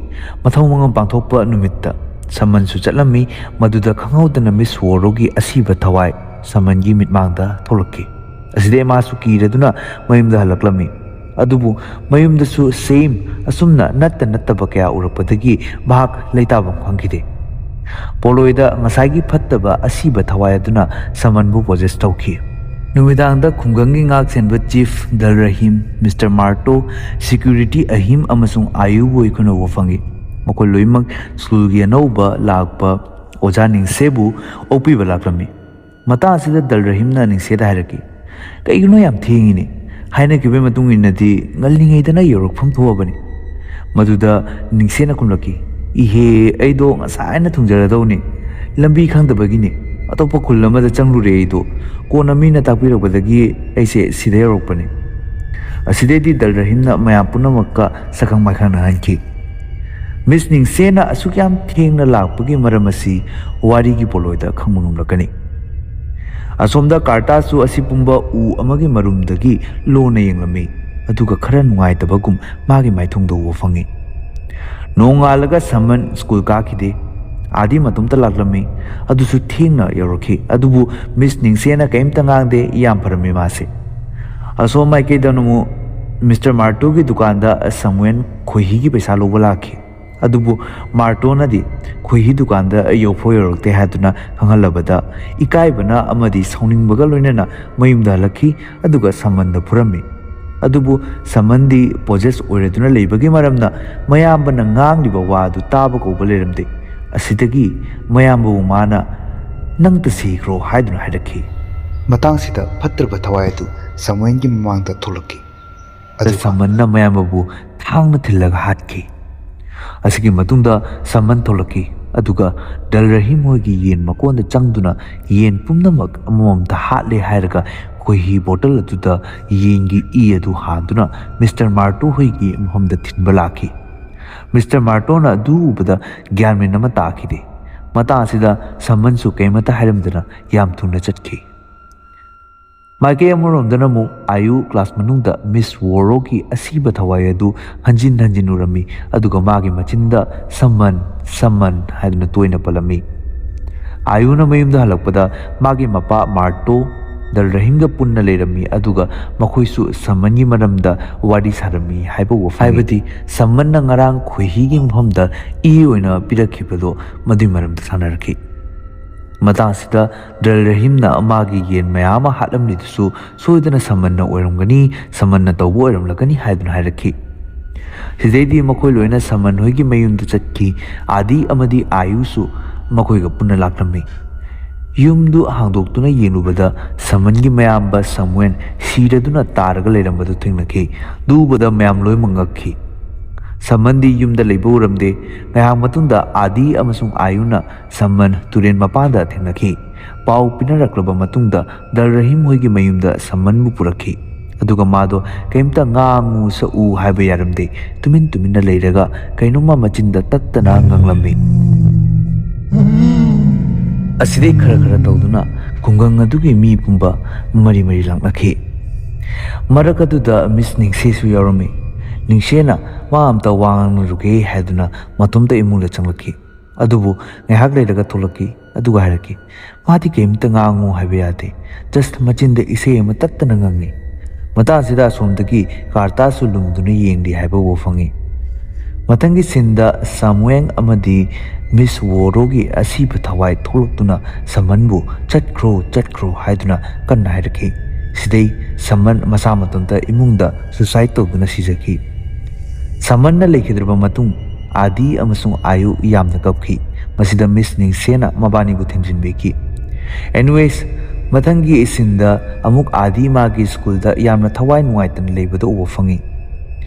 ꯃꯊꯧ ꯃꯉꯝ ꯄꯥꯡꯊꯣꯛꯄ ꯅꯨꯃꯤꯠꯇ ꯁꯃꯟꯁꯨ ꯆꯠꯂꯝꯃꯤ꯫ ꯃꯗꯨꯗ ꯈꯪꯍꯧꯗꯅ ꯃꯤꯁ ꯋꯣꯔꯣꯒꯤ ꯑꯁꯤꯕ ꯊꯋꯥꯏ ꯁꯃꯟꯒꯤ ꯃꯤꯠꯃꯥꯡꯗ ꯊꯣꯛꯂꯛꯈꯤ꯫ ꯑꯁꯤꯗꯩ ꯃꯥꯁꯨ ꯀꯤꯔꯗꯨꯅ ꯃꯌꯨꯝꯗ ꯍꯜꯂꯛꯂꯝꯃꯤ꯫ ꯑꯗꯨꯕꯨ ꯃꯌꯨꯝꯗꯁꯨ ꯁꯦꯝ ꯑꯁꯨꯝꯅ ꯅꯠꯇ ꯅꯠꯇꯕ ꯀꯌꯥ ꯎꯔꯛꯄꯗꯒꯤ ꯃꯍꯥꯛ ꯂꯩꯇꯥꯐꯝ ꯈꯪꯈꯤꯗꯦ꯫ ꯄꯣꯂꯣꯏꯗ ꯉꯁꯥꯏꯒꯤ ꯐꯠꯇꯕ ꯑꯁꯤꯕ ꯊꯋꯥꯏ ꯑꯗꯨꯅ ꯁꯃꯟꯕꯨ ꯄꯣꯖꯦꯁ ꯇꯧꯈꯤ꯫ ꯅꯨꯃꯤꯗꯥꯡꯗ ꯈꯨꯡꯒꯪꯒꯤ ꯉꯥꯛ ꯁꯦꯟꯕ ꯆꯤꯐ ꯗꯜ ꯔꯍꯤꯝ, ꯃꯤꯁꯇꯔ ꯃꯥꯔꯇꯣ, ꯁꯦꯀ꯭ꯌꯨꯔꯤꯇꯤ ꯑꯍꯤꯝ ꯑꯃꯁꯨꯡ ꯑꯥꯌꯨꯕꯨ ꯑꯩꯈꯣꯏꯅ ꯎꯕ ꯐꯪꯏ꯫ ꯃꯈꯣꯏ ꯂꯣꯏꯅꯃꯛ ꯁ꯭ꯀꯨꯜꯒꯤ ꯑꯅꯧꯕ ꯂꯥꯛꯄ ꯑꯣꯖꯥ ꯅꯤꯡꯁꯦꯕꯨ ꯑꯣꯛꯄꯤꯕ ꯂꯥꯛꯂꯝꯃꯤ꯫ ꯃꯇꯥꯡ ꯑꯁꯤꯗ ꯗꯜ ꯔꯍꯤꯝꯅ ꯅꯤꯡꯁꯦꯗ ꯍꯥꯏꯔꯛꯈꯤ, "ꯀꯩꯒꯤꯅꯣ ꯌꯥꯝ ꯊꯦꯡꯉꯤꯅꯦ? ꯍꯥꯏꯅꯈꯤꯕꯒꯤ ꯃꯇꯨꯡ ꯏꯟꯅꯗꯤ ꯉꯜꯂꯤꯉꯩꯗꯅ ꯌꯧꯔꯛꯐꯝ ꯊꯣꯛꯑꯕꯅꯤ꯫" ꯃꯗꯨꯗ ꯅꯤꯡꯁꯦꯅ ꯈꯨꯝꯂꯛꯈꯤ, "ꯏꯍꯦ, ꯑꯩꯗꯣ ꯉꯁꯥꯏꯅ ꯊꯨꯡꯖꯔꯗꯧꯅꯤ꯫ ꯂꯝꯕꯤ ꯈꯪꯗꯕꯒꯤꯅꯤ꯫ ꯑꯇꯣꯞꯄ ꯈꯨꯜ ꯑꯃꯗ ꯆꯪꯂꯨꯔꯦ ꯑꯩꯗꯣ꯫ ꯀꯣꯟꯅ ꯃꯤꯅ ꯇꯥꯛꯄꯤꯔꯛꯄꯗꯒꯤ ꯑꯩꯁꯦ ꯁꯤꯗ ꯌꯧꯔꯛꯄꯅꯤ꯫" ꯑꯁꯤꯗꯩꯗꯤ ꯗꯜ ꯔꯍꯤꯝꯅ ꯃꯌꯥꯝ ꯄꯨꯝꯅꯃꯛꯀ ꯁꯛꯈꯪ ꯃꯥꯏꯈꯪꯅꯍꯟꯈꯤ꯫ ꯃꯤꯁ ꯅꯤꯡꯁꯦꯅ ꯑꯁꯨꯛ ꯌꯥꯝ ꯊꯦꯡꯅ ꯂꯥꯛꯄꯒꯤ ꯃꯔꯝ ꯑꯁꯤ ꯋꯥꯔꯤꯒꯤ ꯄꯣꯠꯂꯣꯏꯗ ꯈꯪꯕ ꯉꯝꯂꯛꯀꯅꯤ꯫ ꯑꯁꯣꯝꯗ ꯀꯥꯔꯇꯥꯁꯨ ꯑꯁꯤ ꯄꯨꯝꯕ ꯎ ꯑꯃꯒꯤ ꯃꯔꯨꯝꯗꯒꯤ ꯂꯣꯟꯅ ꯌꯦꯡꯂꯝꯃꯤ, ꯑꯗꯨꯒ ꯈꯔ ꯅꯨꯡꯉꯥꯏꯇꯕꯒꯨꯝ ꯃꯥꯒꯤ ꯃꯥꯏꯊꯣꯡꯗ ꯎꯕ ꯐꯪꯉꯤ꯫ ꯅꯣꯡꯉꯥꯜꯂꯒ ꯁꯃꯟ ꯁ꯭ꯀꯨꯜ ꯀꯥꯈꯤꯗꯦ꯫ ꯑꯥꯗꯤ ꯃꯇꯣꯝꯇ ꯂꯥꯛꯂꯝꯃꯤ꯫ ꯑꯗꯨꯁꯨ ꯊꯦꯡꯅ ꯌꯧꯔꯛꯈꯤ꯫ ꯑꯗꯨꯕꯨ ꯃꯤꯁ ꯅꯤꯡꯁꯦꯅ ꯀꯔꯤꯝꯇ ꯉꯥꯡꯗꯦ꯫ ꯌꯥꯝ ꯐꯔꯝꯃꯤ ꯃꯥꯁꯦ꯫ ꯑꯁꯣꯝ ꯃꯥꯏꯀꯩꯗꯅ ꯑꯃꯨꯛ ꯃꯤꯁꯇꯔ ꯃꯥꯔꯇꯣꯒꯤ ꯗꯨꯀꯥꯟꯗ ꯁꯃꯨꯑꯦꯜ ꯈꯣꯏꯍꯤꯒꯤ ꯄꯩꯁꯥ ꯂꯧꯕ ꯂꯥꯛꯈꯤ꯫ ꯑꯗꯨꯕꯨ ꯃꯥꯔꯇꯣꯅꯗꯤ ꯈꯣꯏꯍꯤ ꯗꯨꯀꯥꯟꯗ ꯌꯧꯐꯥꯎ ꯌꯧꯔꯛꯇꯦ ꯍꯥꯏꯗꯨꯅ ꯈꯪꯍꯜꯂꯕꯗ, ꯏꯀꯥꯏꯕꯅ ꯑꯃꯗꯤ ꯁꯥꯎꯅꯤꯡꯕꯒ ꯂꯣꯏꯅꯅ ꯃꯌꯨꯝꯗ ꯍꯜꯂꯛꯈꯤ꯫ ꯑꯗꯨꯒ ꯁꯃꯟꯗ ꯐꯨꯔꯝꯃꯤ꯫ ꯑꯗꯨꯕꯨ ꯁꯃꯟꯗꯤ ꯄꯣꯖꯦꯁ ꯑꯣꯏꯔꯗꯨꯅ ꯂꯩꯕꯒꯤ ꯃꯔꯝꯅ ꯃꯌꯥꯝꯕꯅ ꯉꯥꯡꯂꯤꯕ ꯋꯥ ꯑꯗꯨ ꯇꯥꯕ ꯀꯧꯕ ꯂꯩꯔꯝꯗꯦ꯫ ꯑꯁꯤꯗꯒꯤ ꯃꯌꯥꯝꯕꯕꯨ ꯃꯥꯅ "ꯅꯪ ꯇꯁꯦꯡꯈ꯭ꯔꯣ" ꯍꯥꯏꯗꯨꯅ ꯍꯥꯏꯔꯛꯈꯤ꯫ ꯃꯇꯥꯡꯁꯤꯗ ꯐꯠꯇ꯭ꯔꯕ ꯊꯋꯥꯏ ꯑꯗꯨ ꯁꯃꯨꯑꯦꯜꯒꯤ ꯃꯃꯥꯡꯗ ꯊꯣꯛꯂꯛꯈꯤ꯫ ꯑꯗꯨꯒ ꯁꯃꯟꯅ ꯃꯌꯥꯝꯕꯕꯨ ꯊꯥꯡꯅ ꯊꯤꯜꯂꯒ ꯍꯥꯠꯈꯤ꯫ ꯑꯁꯤꯒꯤ ꯃꯇꯨꯡꯗ ꯁꯃꯟ ꯊꯣꯛꯂꯛꯈꯤ꯫ ꯑꯗꯨꯒ ꯗꯜ ꯔꯍꯤꯝ ꯍꯣꯏꯒꯤ ꯌꯦꯟ ꯃꯀꯣꯟꯗ ꯆꯪꯗꯨꯅ ꯌꯦꯟ ꯄꯨꯝꯅꯃꯛ ꯑꯃꯃꯝꯇ ꯍꯥꯠꯂꯦ ꯍꯥꯏꯔꯒ ꯈꯣꯏꯍꯤ ꯕꯣꯇꯜ ꯑꯗꯨꯗ ꯌꯦꯟꯒꯤ ꯏ ꯑꯗꯨ ꯍꯥꯟꯗꯨꯅ ꯃꯤꯁꯇꯔ ꯃꯥꯔꯇꯣ ꯍꯣꯏꯒꯤ ꯃꯐꯝꯗ ꯊꯤꯟꯕ ꯂꯥꯛꯈꯤ꯫ ꯃꯤꯁꯇꯔ ꯃꯥꯔꯇꯣꯅ ꯑꯗꯨ ꯎꯕꯗ ꯒ꯭ꯌꯥꯟ ꯃꯦꯟ ꯑꯃ ꯇꯥꯈꯤꯗꯦ꯫ ꯃꯇꯥꯡ ꯑꯁꯤꯗ ꯁꯃꯟꯁꯨ ꯀꯩꯃꯇ ꯍꯥꯏꯔꯝꯗꯅ ꯌꯥꯝ ꯊꯨꯅ ꯆꯠꯈꯤ꯫ ꯃꯥꯏꯀꯩ ꯑꯃꯔꯣꯝꯗꯅ ꯑꯃꯨꯛ ꯑꯥꯌꯨ ꯀ꯭ꯂꯥꯁ ꯃꯅꯨꯡꯗ ꯃꯤꯁ ꯋꯣꯔꯣꯒꯤ ꯑꯁꯤꯕ ꯊꯋꯥꯏ ꯑꯗꯨ ꯍꯟꯖꯤꯟ ꯍꯟꯖꯤꯟ ꯎꯔꯝꯃꯤ꯫ ꯑꯗꯨꯒ ꯃꯥꯒꯤ ꯃꯆꯤꯟꯗ "ꯁꯃꯟ, ꯁꯃꯟ" ꯍꯥꯏꯗꯨꯅ ꯇꯣꯏꯅ ꯄꯜꯂꯝꯃꯤ꯫ ꯑꯥꯌꯨꯅ ꯃꯌꯨꯝꯗ ꯍꯜꯂꯛꯄꯗ ꯃꯥꯒꯤ ꯃꯄꯥ ꯃꯥꯔꯇꯣ ꯗꯜ ꯔꯍꯤꯝꯒ ꯄꯨꯟꯅ ꯂꯩꯔꯝꯃꯤ꯫ ꯑꯗꯨꯒ ꯃꯈꯣꯏꯁꯨ ꯁꯃꯟꯒꯤ ꯃꯔꯝꯗ ꯋꯥꯔꯤ ꯁꯥꯔꯝꯃꯤ ꯍꯥꯏꯕ ꯎꯕ ꯐꯪꯉꯤ꯫ ꯍꯥꯏꯕꯗꯤ ꯁꯃꯟꯅ ꯉꯔꯥꯡ ꯈꯣꯏꯍꯤꯒꯤ ꯃꯐꯝꯗ ꯏ ꯑꯣꯏꯅ ꯄꯤꯔꯛꯈꯤꯕꯗꯣ, ꯃꯗꯨꯏ ꯃꯔꯝꯗ ꯁꯥꯟꯅꯔꯛꯈꯤ꯫ ꯃꯇꯥꯡ ꯑꯁꯤꯗ ꯗꯜ ꯔꯍꯤꯝꯅ ꯃꯥꯒꯤ ꯌꯦꯟ ꯃꯌꯥꯝ ꯑꯃ ꯍꯥꯠꯂꯝꯂꯤꯗꯨꯁꯨ ꯁꯣꯏꯗꯅ ꯁꯃꯟꯅ ꯑꯣꯏꯔꯝꯒꯅꯤ, ꯁꯃꯟꯅ ꯇꯧꯕ ꯑꯣꯏꯔꯝꯂꯒꯅꯤ ꯍꯥꯏꯗꯨꯅ ꯍꯥꯏꯔꯛꯈꯤ꯫ ꯁꯤꯗꯩꯗꯤ ꯃꯈꯣꯏ ꯂꯣꯏꯅ ꯁꯃꯟ ꯍꯣꯏꯒꯤ ꯃꯌꯨꯝꯗ ꯆꯠꯈꯤ꯫ ꯑꯥꯗꯤ ꯑꯃꯗꯤ ꯑꯥꯌꯨꯁꯨ ꯃꯈꯣꯏꯒ ꯄꯨꯟꯅ ꯂꯥꯛꯂꯝꯃꯤ꯫ ꯌꯨꯝꯗꯨ ꯍꯥꯡꯗꯣꯛꯇꯨꯅ ꯌꯦꯡꯂꯨꯕꯗ ꯁꯃꯟꯒꯤ ꯃꯌꯥꯝꯕ ꯁꯃꯨꯑꯦꯜ ꯁꯤꯔꯗꯨꯅ ꯇꯥꯔꯒ ꯂꯩꯔꯝꯕꯗꯨ ꯊꯦꯡꯅꯈꯤ꯫ ꯑꯗꯨ ꯎꯕꯗ ꯃꯌꯥꯝ ꯂꯣꯏꯅꯃꯛ ꯉꯛꯈꯤ꯫ ꯁꯃꯟꯗꯤ ꯌꯨꯝꯗ ꯂꯩꯕ ꯎꯔꯝꯗꯦ꯫ ꯉꯥꯏꯍꯥꯛ ꯃꯇꯨꯡꯗ ꯑꯥꯗꯤ ꯑꯃꯁꯨꯡ ꯑꯥꯌꯨꯅ ꯁꯃꯟ ꯇꯨꯔꯦꯜ ꯃꯄꯥꯟꯗ ꯊꯦꯡꯅꯈꯤ꯫ ꯄꯥꯎ ꯄꯤꯅꯔꯛꯂꯕ ꯃꯇꯨꯡꯗ ꯗꯜ ꯔꯍꯤꯝ ꯍꯣꯏꯒꯤ ꯃꯌꯨꯝꯗ ꯁꯃꯟꯕꯨ ꯄꯨꯔꯛꯈꯤ꯫ ꯑꯗꯨꯒ ꯃꯥꯗꯣ ꯀꯔꯤꯝꯇ ꯉꯥꯡꯉꯨ ꯁꯛꯎ ꯍꯥꯏꯕ ꯌꯥꯔꯝꯗꯦ꯫ ꯇꯨꯃꯤꯟ ꯇꯨꯃꯤꯟꯅ ꯂꯩꯔꯒ ꯀꯩꯅꯣꯝꯃ ꯃꯆꯤꯟꯗ ꯇꯠꯇꯅ ꯉꯥꯡꯂꯝꯃꯤ꯫ ꯑꯁꯤꯗꯩ ꯈꯔ ꯈꯔ ꯇꯧꯗꯨꯅ ꯈꯨꯡꯒꯪ ꯑꯗꯨꯒꯤ ꯃꯤ ꯄꯨꯝꯕ ꯃꯔꯤ ꯃꯔꯤ ꯂꯥꯛꯅꯈꯤ꯫ ꯃꯔꯛ ꯑꯗꯨꯗ ꯃꯤꯁ ꯅꯤꯡꯁꯦꯁꯨ ꯌꯥꯎꯔꯝꯃꯤ꯫ ꯅꯤꯡꯁꯦꯅ ꯃꯥ ꯑꯝꯇ ꯋꯥ ꯉꯥꯡꯅꯔꯨꯒꯦ ꯍꯥꯏꯗꯨꯅ ꯃꯇꯣꯝꯇ ꯏꯃꯨꯡꯗ ꯆꯪꯂꯛꯈꯤ꯫ ꯑꯗꯨꯕꯨ ꯉꯥꯏꯍꯥꯛ ꯂꯩꯔꯒ ꯊꯣꯛꯂꯛꯈꯤ꯫ ꯑꯗꯨꯒ ꯍꯥꯏꯔꯛꯈꯤ, "ꯃꯥꯗꯤ ꯀꯔꯤꯝꯇ ꯉꯥꯡꯉꯨ ꯍꯥꯏꯕ ꯌꯥꯗꯦ꯫ Just ꯃꯆꯤꯟꯗ ꯏꯁꯩ ꯑꯃ ꯇꯠꯇꯅ ꯉꯪꯉꯤ꯫" ꯃꯇꯥꯡꯁꯤꯗ ꯑꯁꯣꯝꯗꯒꯤ ꯀꯥꯔꯇꯥꯁꯨ ꯂꯨꯝꯗꯨꯅ ꯌꯦꯡꯂꯤ ꯍꯥꯏꯕ ꯎꯕ ꯐꯪꯉꯤ꯫ ꯃꯊꯪꯒꯤ ꯁꯤꯟꯗ ꯁꯥꯃꯨꯑꯦꯡ ꯑꯃꯗꯤ ꯃꯤꯁ ꯋꯣꯔꯣꯒꯤ ꯑꯁꯤꯕ ꯊꯋꯥꯏ ꯊꯣꯛꯂꯛꯇꯨꯅ ꯁꯃꯟꯕꯨ "ꯆꯠꯈ꯭ꯔꯣ, ꯆꯠꯈ꯭ꯔꯣ" ꯍꯥꯏꯗꯨꯅ ꯀꯟꯅ ꯍꯥꯏꯔꯛꯈꯤ꯫ ꯁꯤꯗꯩ ꯁꯃꯟ ꯃꯁꯥ ꯃꯇꯣꯝꯇ ꯏꯃꯨꯡꯗ suicide ꯇꯧꯗꯨꯅ ꯁꯤꯖꯈꯤ꯫ ꯁꯃꯟꯅ ꯂꯩꯈꯤꯗ꯭ꯔꯕ ꯃꯇꯨꯡ ꯑꯥꯗꯤ ꯑꯃꯁꯨꯡ ꯑꯥꯌꯨ ꯌꯥꯝꯅ ꯀꯞꯈꯤ꯫ ꯃꯁꯤꯗ ꯃꯤꯁ ꯅꯤꯡꯁꯦꯅ ꯃꯕꯥꯅꯤꯕꯨ ꯊꯦꯝꯖꯤꯟꯕꯤꯈꯤ꯫ Anyways, ꯃꯊꯪꯒꯤ ꯁꯤꯟꯗ ꯑꯃꯨꯛ ꯑꯥꯗꯤ ꯃꯥꯒꯤ ꯁ꯭ꯀꯨꯜꯗ ꯌꯥꯝꯅ ꯊꯋꯥꯏ ꯅꯨꯡꯉꯥꯏꯇꯅ ꯂꯩꯕꯗ ꯎꯕ ꯐꯪꯉꯤ꯫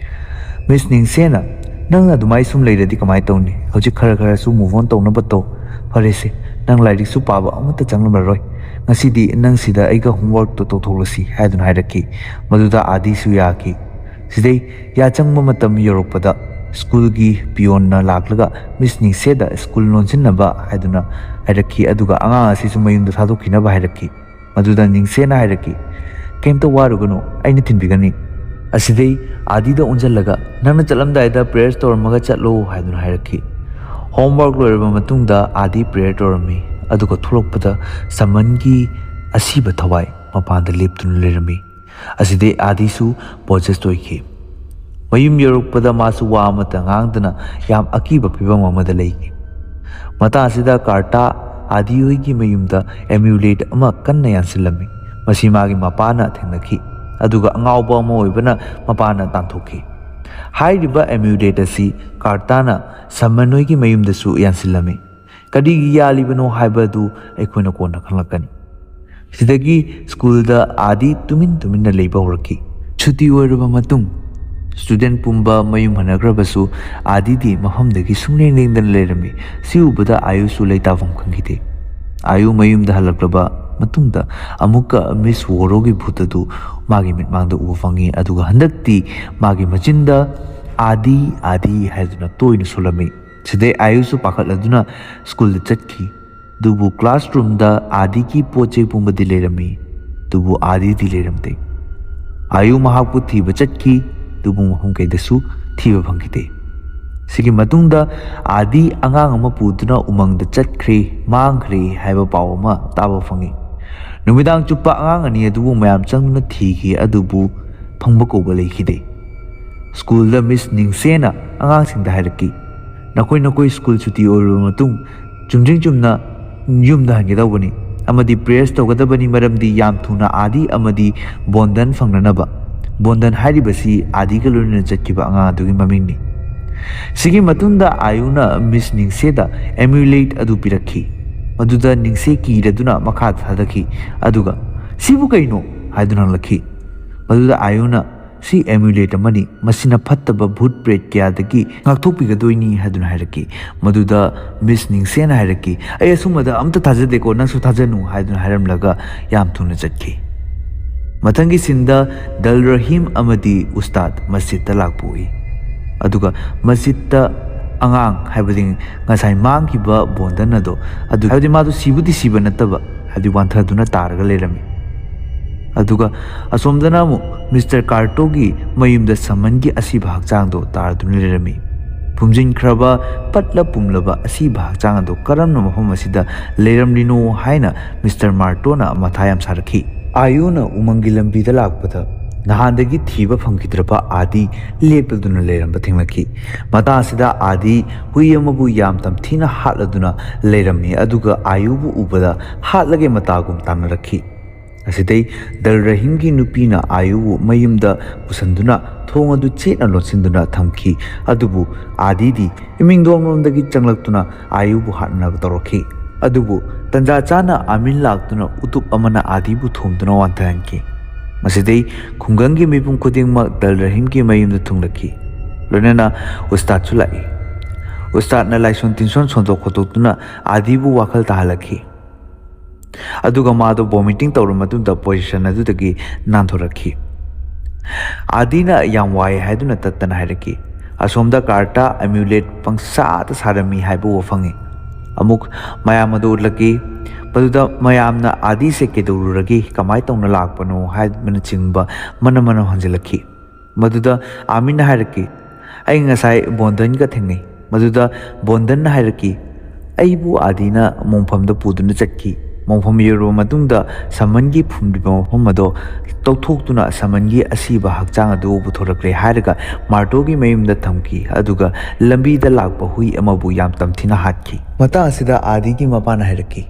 "ꯃꯤꯁ ꯅꯤꯡꯁꯦꯅ, ꯅꯪꯅ ꯑꯗꯨꯃꯥꯏ ꯁꯨꯝ ꯂꯩꯔꯗꯤ ꯀꯃꯥꯏ ꯇꯧꯅꯤ? ꯍꯧꯖꯤꯛ ꯈꯔ ꯈꯔꯁꯨ move on ꯇꯧꯅꯕ ꯇꯧ꯫ ꯐꯔꯦꯁꯦ, ꯅꯪ ꯂꯥꯏꯔꯤꯛꯁꯨ ꯄꯥꯕ ꯑꯃꯠꯇ ꯆꯪꯂꯝꯂꯔꯣꯏ꯫ ꯉꯁꯤꯗꯤ ꯅꯪ ꯁꯤꯗ ꯑꯩꯒ homeworkꯇꯣ ꯇꯧꯊꯣꯛꯂꯁꯤ" ꯍꯥꯏꯗꯨꯅ ꯍꯥꯏꯔꯛꯈꯤ꯫ ꯃꯗꯨꯗ ꯑꯥꯗꯤꯁꯨ ꯌꯥꯈꯤ꯫ ꯁꯤꯗꯩ ꯌꯥꯆꯪꯕ ꯃꯇꯝ ꯌꯧꯔꯛꯄꯗ ꯁ꯭ꯀꯨꯜꯒꯤ ꯄꯤꯌꯣꯟꯅ ꯂꯥꯛꯂꯒ ꯃꯤꯁ ꯅꯤꯡꯁꯦꯗ ꯁ꯭ꯀꯨꯜ ꯂꯣꯟꯁꯤꯟꯅꯕ ꯍꯥꯏꯗꯨꯅ ꯍꯥꯏꯔꯛꯈꯤ꯫ ꯑꯗꯨꯒ ꯑꯉꯥꯡ ꯑꯁꯤꯁꯨ ꯃꯌꯨꯝꯗ ꯊꯥꯗꯣꯛꯈꯤꯅꯕ ꯍꯥꯏꯔꯛꯈꯤ꯫ ꯃꯗꯨꯗ ꯅꯤꯡꯁꯦꯅ ꯍꯥꯏꯔꯛꯈꯤ, "ꯀꯩꯝꯇ ꯋꯥꯔꯨꯒꯅꯨ, ꯑꯩꯅ ꯊꯤꯟꯕꯤꯒꯅꯤ꯫" ꯑꯁꯤꯗꯩ ꯑꯥꯗꯤꯗ ꯑꯣꯟꯁꯤꯜꯂꯒ, "ꯅꯪꯅ ꯆꯠꯂꯝꯗꯥꯏꯗ prayer ꯇꯧꯔꯝꯃꯒ ꯆꯠꯂꯣ" ꯍꯥꯏꯗꯨꯅ ꯍꯥꯏꯔꯛꯈꯤ꯫ Homework ꯂꯣꯏꯔꯕ ꯃꯇꯨꯡꯗ ꯑꯥꯗꯤ prayer ꯇꯧꯔꯝꯃꯤ꯫ ꯑꯗꯨꯒ ꯊꯣꯛꯂꯛꯄꯗ ꯁꯃꯟꯒꯤ ꯑꯁꯤꯕ ꯊꯋꯥꯏ ꯃꯄꯥꯟꯗ ꯂꯦꯞꯇꯨꯅ ꯂꯩꯔꯝꯃꯤ꯫ ꯑꯁꯤꯗꯩ ꯑꯥꯗꯤꯁꯨ possessed ꯑꯣꯏꯈꯤ꯫ ꯃꯌꯨꯝ ꯌꯧꯔꯛꯄꯗ ꯃꯥꯁꯨ ꯋꯥ ꯑꯃꯠꯇ ꯉꯥꯡꯗꯅ ꯌꯥꯝ ꯑꯀꯤꯕ ꯐꯤꯕꯝ ꯑꯃꯗ ꯂꯩꯈꯤ꯫ ꯃꯇꯥꯡ ꯑꯁꯤꯗ ꯀꯥꯔꯇꯥ ꯑꯥꯗꯤ ꯍꯣꯏꯒꯤ ꯃꯌꯨꯝꯗ amulet ꯑꯃ ꯀꯟꯅ ꯌꯥꯟꯁꯤꯜꯂꯝꯃꯤ꯫ ꯃꯁꯤ ꯃꯥꯒꯤ ꯃꯄꯥꯅ ꯊꯦꯡꯅꯈꯤ꯫ ꯑꯗꯨꯒ ꯑꯉꯥꯎꯕ ꯑꯃ ꯑꯣꯏꯕꯅ ꯃꯄꯥꯅ ꯇꯥꯟꯊꯣꯛꯈꯤ꯫ ꯍꯥꯏꯔꯤꯕ amulet ꯑꯁꯤ ꯀꯥꯔꯇꯥꯅ ꯁꯃꯟ ꯍꯣꯏꯒꯤ ꯃꯌꯨꯝꯗꯁꯨ ꯌꯥꯟꯁꯤꯜꯂꯝꯃꯤ꯫ ꯀꯔꯤꯒꯤ ꯌꯥꯜꯂꯤꯕꯅꯣ ꯍꯥꯏꯕꯗꯨ ꯑꯩꯈꯣꯏꯅ ꯀꯣꯟꯅ ꯈꯪꯂꯛꯀꯅꯤ꯫ ꯁꯤꯗꯒꯤ ꯁ꯭ꯀꯨꯜꯗ ꯑꯥꯗꯤ ꯇꯨꯃꯤꯟ ꯇꯨꯃꯤꯟꯅ ꯂꯩꯕ ꯍꯧꯔꯛꯈꯤ꯫ ꯁꯨꯇꯤ ꯑꯣꯏꯔꯕ ꯃꯇꯨꯡ student ꯄꯨꯝꯕ ꯃꯌꯨꯝ ꯍꯟꯅꯈ꯭ꯔꯕꯁꯨ ꯑꯥꯗꯤꯗꯤ ꯃꯐꯝꯗꯒꯤ ꯁꯨꯡꯂꯦꯡ ꯂꯦꯡꯗꯅ ꯂꯩꯔꯝꯃꯤ꯫ ꯁꯤ ꯎꯕꯗ ꯑꯥꯌꯨꯁꯨ ꯂꯩꯇꯥꯐꯝ ꯈꯪꯈꯤꯗꯦ꯫ ꯑꯥꯌꯨ ꯃꯌꯨꯝꯗ ꯍꯜꯂꯛꯂꯕ ꯃꯇꯨꯡꯗ ꯑꯃꯨꯛꯀ ꯃꯤꯁ ꯋꯣꯔꯣꯒꯤ ꯚꯨꯠ ꯑꯗꯨ ꯃꯥꯒꯤ ꯃꯤꯠꯃꯥꯡꯗ ꯎꯕ ꯐꯪꯉꯤ꯫ ꯑꯗꯨꯒ ꯍꯟꯗꯛꯇꯤ ꯃꯥꯒꯤ ꯃꯆꯤꯟꯗ "ꯑꯥꯗꯤ, ꯑꯥꯗꯤ" ꯍꯥꯏꯗꯨꯅ ꯇꯣꯏꯅ ꯁꯣꯜꯂꯝꯃꯤ꯫ ꯁꯤꯗꯩ ꯑꯥꯌꯨꯁꯨ ꯄꯥꯈꯠꯂꯗꯨꯅ ꯁ꯭ꯀꯨꯜꯗ ꯆꯠꯈꯤ꯫ ꯑꯗꯨꯕꯨ classroomꯗ ꯑꯥꯗꯤꯒꯤ ꯄꯣꯠ ꯆꯩ ꯄꯨꯝꯕꯗꯤ ꯂꯩꯔꯝꯃꯤ, ꯑꯗꯨꯕꯨ ꯑꯥꯗꯤꯗꯤ ꯂꯩꯔꯝꯗꯦ꯫ ꯑꯥꯌꯨ ꯃꯍꯥꯛꯄꯨ ꯊꯤꯕ ꯆꯠꯈꯤ꯫ ꯑꯗꯨꯕꯨ ꯃꯐꯝ ꯀꯩꯗꯁꯨ ꯊꯤꯕ ꯐꯪꯈꯤꯗꯦ꯫ ꯁꯤꯒꯤ ꯃꯇꯨꯡꯗ ꯑꯥꯗꯤ ꯑꯉꯥꯡ ꯑꯃ ꯄꯨꯗꯨꯅ ꯎꯃꯪꯗ ꯆꯠꯈ꯭ꯔꯦ, ꯃꯥꯡꯈ꯭ꯔꯦ ꯍꯥꯏꯕ ꯄꯥꯎ ꯑꯃ ꯇꯥꯕ ꯐꯪꯉꯤ꯫ ꯅꯨꯃꯤꯗꯥꯡ ꯆꯨꯞꯄ ꯑꯉꯥꯡ ꯑꯅꯤ ꯑꯗꯨꯕꯨ ꯃꯌꯥꯝ ꯆꯪꯗꯨꯅ ꯊꯤꯈꯤ, ꯑꯗꯨꯕꯨ ꯐꯪꯕ ꯀꯧꯕ ꯂꯩꯈꯤꯗꯦ꯫ ꯁ꯭ꯀꯨꯜꯗ ꯃꯤꯁ ꯅꯤꯡꯁꯦꯅ ꯑꯉꯥꯡꯁꯤꯡꯗ ꯍꯥꯏꯔꯛꯈꯤ, "ꯅꯈꯣꯏ ꯅꯈꯣꯏ ꯁ꯭ꯀꯨꯜ ꯁꯨꯇꯤ ꯑꯣꯏꯔꯕ ꯃꯇꯨꯡ ꯆꯨꯝꯗ꯭ꯔꯤꯡ ꯆꯨꯝꯅ ꯌꯨꯝꯗ ꯍꯟꯒꯗꯧꯕꯅꯤ ꯑꯃꯗꯤ ꯄ꯭ꯔꯦꯌꯔꯁ ꯇꯧꯒꯗꯕꯅꯤ, ꯃꯔꯝꯗꯤ ꯌꯥꯝ ꯊꯨꯅ ꯑꯥꯗꯤ ꯑꯃꯗꯤ ꯕꯣꯟꯗꯟ ꯐꯪꯅꯅꯕ꯫" ꯕꯣꯟꯗꯟ ꯍꯥꯏꯔꯤꯕꯁꯤ ꯑꯥꯗꯤꯒ ꯂꯣꯏꯅꯅ ꯆꯠꯈꯤꯕ ꯑꯉꯥꯡ ꯑꯗꯨꯒꯤ ꯃꯃꯤꯡꯅꯤ꯫ ꯁꯤꯒꯤ ꯃꯇꯨꯡꯗ ꯑꯥꯌꯨꯅ ꯃꯤꯁ ꯅꯤꯡꯁꯦꯗ ꯑꯦꯃ꯭ꯌꯨꯂꯦꯠ ꯑꯗꯨ ꯄꯤꯔꯛꯈꯤ꯫ ꯃꯗꯨꯗ ꯅꯤꯡꯁꯦ ꯀꯤꯔꯗꯨꯅ ꯃꯈꯥ ꯊꯥꯗꯈꯤ, ꯑꯗꯨꯒ "ꯁꯤꯕꯨ ꯀꯩꯅꯣ?" ꯍꯥꯏꯗꯨꯅ ꯍꯪꯂꯛꯈꯤ꯫ ꯃꯗꯨꯗ ꯑꯥꯌꯨꯅ, "ꯁꯤ ꯑꯦꯃ꯭ꯌꯨꯂꯦꯠ ꯑꯃꯅꯤ, ꯃꯁꯤꯅ ꯐꯠꯇꯕ ꯚꯨꯠ ꯄ꯭ꯔꯦꯠ ꯀꯌꯥꯗꯒꯤ ꯉꯥꯛꯊꯣꯛꯄꯤꯒꯗꯣꯏꯅꯤ" ꯍꯥꯏꯗꯨꯅ ꯍꯥꯏꯔꯛꯈꯤ꯫ ꯃꯗꯨꯗ ꯃꯤꯁ ꯅꯤꯡꯁꯦꯅ ꯍꯥꯏꯔꯛꯈꯤ, "ꯑꯩ ꯑꯁꯨꯝꯕꯗ ꯑꯝꯇ ꯊꯥꯖꯗꯦꯀꯣ, ꯅꯪꯁꯨ ꯊꯥꯖꯅꯨ" ꯍꯥꯏꯗꯨꯅ ꯍꯥꯏꯔꯝꯂꯒ ꯌꯥꯝ ꯊꯨꯅ ꯆꯠꯈꯤ꯫ ꯃꯊꯪꯒꯤ ꯁꯤꯟꯗ ꯗꯜ ꯔꯍꯤꯝ ꯑꯃꯗꯤ ꯎꯁꯇꯥꯗ ꯃꯁꯖꯤꯠꯇ ꯂꯥꯛꯄ ꯎꯏ꯫ ꯑꯗꯨꯒ ꯃꯁꯖꯤꯠꯇ ꯑꯉꯥꯡ, ꯍꯥꯏꯕꯗꯤ ꯉꯁꯥꯏ ꯃꯥꯡꯈꯤꯕ ꯕꯣꯟꯗꯟ ꯑꯗꯣ, ꯑꯗꯨ, ꯍꯥꯏꯕꯗꯤ ꯃꯥꯗꯣ ꯁꯤꯕꯨꯗꯤ ꯁꯤꯕ ꯅꯠꯇꯕ, ꯍꯥꯏꯕꯗꯤ ꯋꯥꯟꯊꯗꯨꯅ ꯇꯥꯔꯒ ꯂꯩꯔꯝꯃꯤ꯫ ꯑꯗꯨꯒ ꯑꯁꯣꯝꯗꯅ ꯑꯃꯨꯛ ꯃꯤꯁꯇꯔ ꯀꯥꯔꯇꯣꯒꯤ ꯃꯌꯨꯝꯗ ꯁꯃꯟꯒꯤ ꯑꯁꯤꯕ ꯍꯛꯆꯥꯡꯗꯣ ꯇꯥꯔꯗꯨꯅ ꯂꯩꯔꯝꯃꯤ꯫ ꯐꯨꯝꯖꯤꯟꯈ꯭ꯔꯕ, ꯄꯠꯂ ꯄꯨꯝꯂꯕ ꯑꯁꯤꯕ ꯍꯛꯆꯥꯡ ꯑꯗꯣ ꯀꯔꯝꯅ ꯃꯐꯝ ꯑꯁꯤꯗ ꯂꯩꯔꯝꯂꯤꯅꯣ ꯍꯥꯏꯅ ꯃꯤꯁꯇꯔ ꯃꯥꯔꯇꯣꯅ ꯃꯊꯥ ꯌꯥꯝ ꯁꯥꯔꯛꯈꯤ꯫ ꯑꯥꯌꯨꯅ ꯎꯃꯪꯒꯤ ꯂꯝꯕꯤꯗ ꯂꯥꯛꯄꯗ ꯅꯍꯥꯟꯗꯒꯤ ꯊꯤꯕ ꯐꯪꯈꯤꯗ꯭ꯔꯕ ꯑꯥꯗꯤ ꯂꯦꯞꯂꯗꯨꯅ ꯂꯩꯔꯝꯕ ꯊꯦꯡꯅꯈꯤ꯫ ꯃꯇꯥꯡ ꯑꯁꯤꯗ ꯑꯥꯗꯤ ꯍꯨꯏ ꯑꯃꯕꯨ ꯌꯥꯝ ꯇꯝꯊꯤꯅ ꯍꯥꯠꯂꯗꯨꯅ ꯂꯩꯔꯝꯃꯤ, ꯑꯗꯨꯒ ꯑꯥꯌꯨꯕꯨ ꯎꯕꯗ ꯍꯥꯠꯂꯒꯦ ꯃꯇꯥꯒꯨꯝ ꯇꯥꯟꯅꯔꯛꯈꯤ꯫ ꯑꯁꯤꯗꯩ ꯗꯜ ꯔꯍꯤꯝꯒꯤ ꯅꯨꯄꯤꯅ ꯑꯥꯌꯨꯕꯨ ꯃꯌꯨꯝꯗ ꯄꯨꯁꯟꯗꯨꯅ ꯊꯣꯡ ꯑꯗꯨ ꯆꯦꯠꯅ ꯂꯣꯟꯁꯤꯟꯗꯨꯅ ꯊꯝꯈꯤ꯫ ꯑꯗꯨꯕꯨ ꯑꯥꯗꯤꯗꯤ ꯏꯃꯤꯡꯗꯣꯡꯂꯣꯝꯗꯒꯤ ꯆꯪꯂꯛꯇꯨꯅ ꯑꯥꯌꯨꯕꯨ ꯍꯥꯠꯅꯕ ꯇꯧꯔꯛꯈꯤ꯫ ꯑꯗꯨꯕꯨ ꯇꯟꯖꯥ ꯆꯥꯅ ꯑꯥꯃꯤꯟ ꯂꯥꯛꯇꯨꯅ ꯎꯇꯨꯞ ꯑꯃꯅ ꯑꯥꯗꯤꯕꯨ ꯊꯣꯝꯗꯨꯅ ꯋꯥꯟꯊꯍꯟꯈꯤ꯫ ꯃꯁꯤꯗꯩ ꯈꯨꯡꯒꯪꯒꯤ ꯃꯤꯄꯨꯝ ꯈꯨꯗꯤꯡꯃꯛ ꯗꯜ ꯔꯍꯤꯝꯒꯤ ꯃꯌꯨꯝꯗ ꯊꯨꯡꯂꯛꯈꯤ꯫ ꯂꯣꯏꯅꯅ ꯎꯁꯇꯥꯗꯁꯨ ꯂꯥꯛꯏ꯫ ꯎꯁꯇꯥꯗꯅ ꯂꯥꯏꯁꯣꯟ ꯇꯤꯟꯁꯣꯟ ꯁꯣꯟꯗꯣꯛ ꯈꯣꯠꯇꯣꯛꯇꯨꯅ ꯑꯥꯗꯤꯕꯨ ꯋꯥꯈꯜ ꯇꯥꯍꯜꯂꯛꯈꯤ꯫ ꯑꯗꯨꯒ ꯃꯥꯗꯣ ꯚꯣꯃꯤꯇꯤꯡ ꯇꯧꯔꯕ ꯃꯇꯨꯡꯗ ꯄꯣꯖꯤꯁꯟ ꯑꯗꯨꯗꯒꯤ ꯅꯥꯟꯊꯣꯔꯛꯈꯤ꯫ ꯑꯥꯗꯤꯅ ꯌꯥꯝ ꯋꯥꯏ ꯍꯥꯏꯗꯨꯅ ꯇꯠꯇꯅ ꯍꯥꯏꯔꯛꯈꯤ꯫ ꯑꯁꯣꯝꯗ ꯀꯥꯔꯇꯥ ꯑꯦꯃ꯭ꯌꯨꯂꯦꯠ ꯄꯪꯁꯥꯗ ꯁꯥꯔꯝꯃꯤ ꯍꯥꯏꯕ ꯎꯕ ꯐꯪꯉꯤ꯫ ꯑꯃꯨꯛ ꯃꯌꯥꯝ ꯑꯗꯨ ꯎꯠꯂꯛꯈꯤ꯫ ꯃꯗꯨꯗ ꯃꯌꯥꯝꯅ ꯑꯥꯗꯤꯁꯦ ꯀꯩꯗꯧꯔꯨꯔꯒꯦ, ꯀꯃꯥꯏꯅ ꯇꯧꯅ ꯂꯥꯛꯄꯅꯣ ꯍꯥꯏꯕꯅꯆꯤꯡꯕ ꯃꯅꯝ ꯃꯅꯝ ꯍꯪꯖꯤꯜꯂꯛꯈꯤ꯫ ꯃꯗꯨꯗ ꯑꯥꯃꯤꯟꯅ ꯍꯥꯏꯔꯛꯈꯤ, "ꯑꯩ ꯉꯁꯥꯏ ꯕꯣꯟꯗꯟꯒ ꯊꯦꯡꯅꯩ꯫ ꯃꯗꯨꯗ ꯕꯣꯟꯗꯟꯅ ꯍꯥꯏꯔꯛꯈꯤ, ꯑꯩꯕꯨ ꯑꯥꯗꯤꯅ ꯃꯣꯡꯐꯝꯗ ꯄꯨꯗꯨꯅ ꯆꯠꯈꯤ꯫ ꯃꯣꯡꯐꯝ ꯌꯧꯔꯕ ꯃꯇꯨꯡꯗ ꯁꯃꯟꯒꯤ ꯐꯨꯝꯂꯤꯕ ꯃꯐꯝ ꯑꯗꯣ ꯇꯧꯊꯣꯛꯇꯨꯅ ꯁꯃꯟꯒꯤ ꯑꯁꯤꯕ ꯍꯛꯆꯥꯡ ꯑꯗꯨ ꯄꯨꯊꯣꯔꯛꯂꯦ" ꯍꯥꯏꯔꯒ ꯃꯥꯔꯇꯣꯒꯤ ꯃꯌꯨꯝꯗ ꯊꯝꯈꯤ꯫ ꯑꯗꯨꯒ ꯂꯝꯕꯤꯗ ꯂꯥꯛꯄ ꯍꯨꯏ ꯑꯃꯕꯨ ꯌꯥꯝ ꯇꯝꯊꯤꯅ ꯍꯥꯠꯈꯤ꯫ ꯃꯇꯥꯡ ꯑꯁꯤꯗ ꯑꯥꯗꯤꯒꯤ ꯃꯄꯥꯅ ꯍꯥꯏꯔꯛꯈꯤ,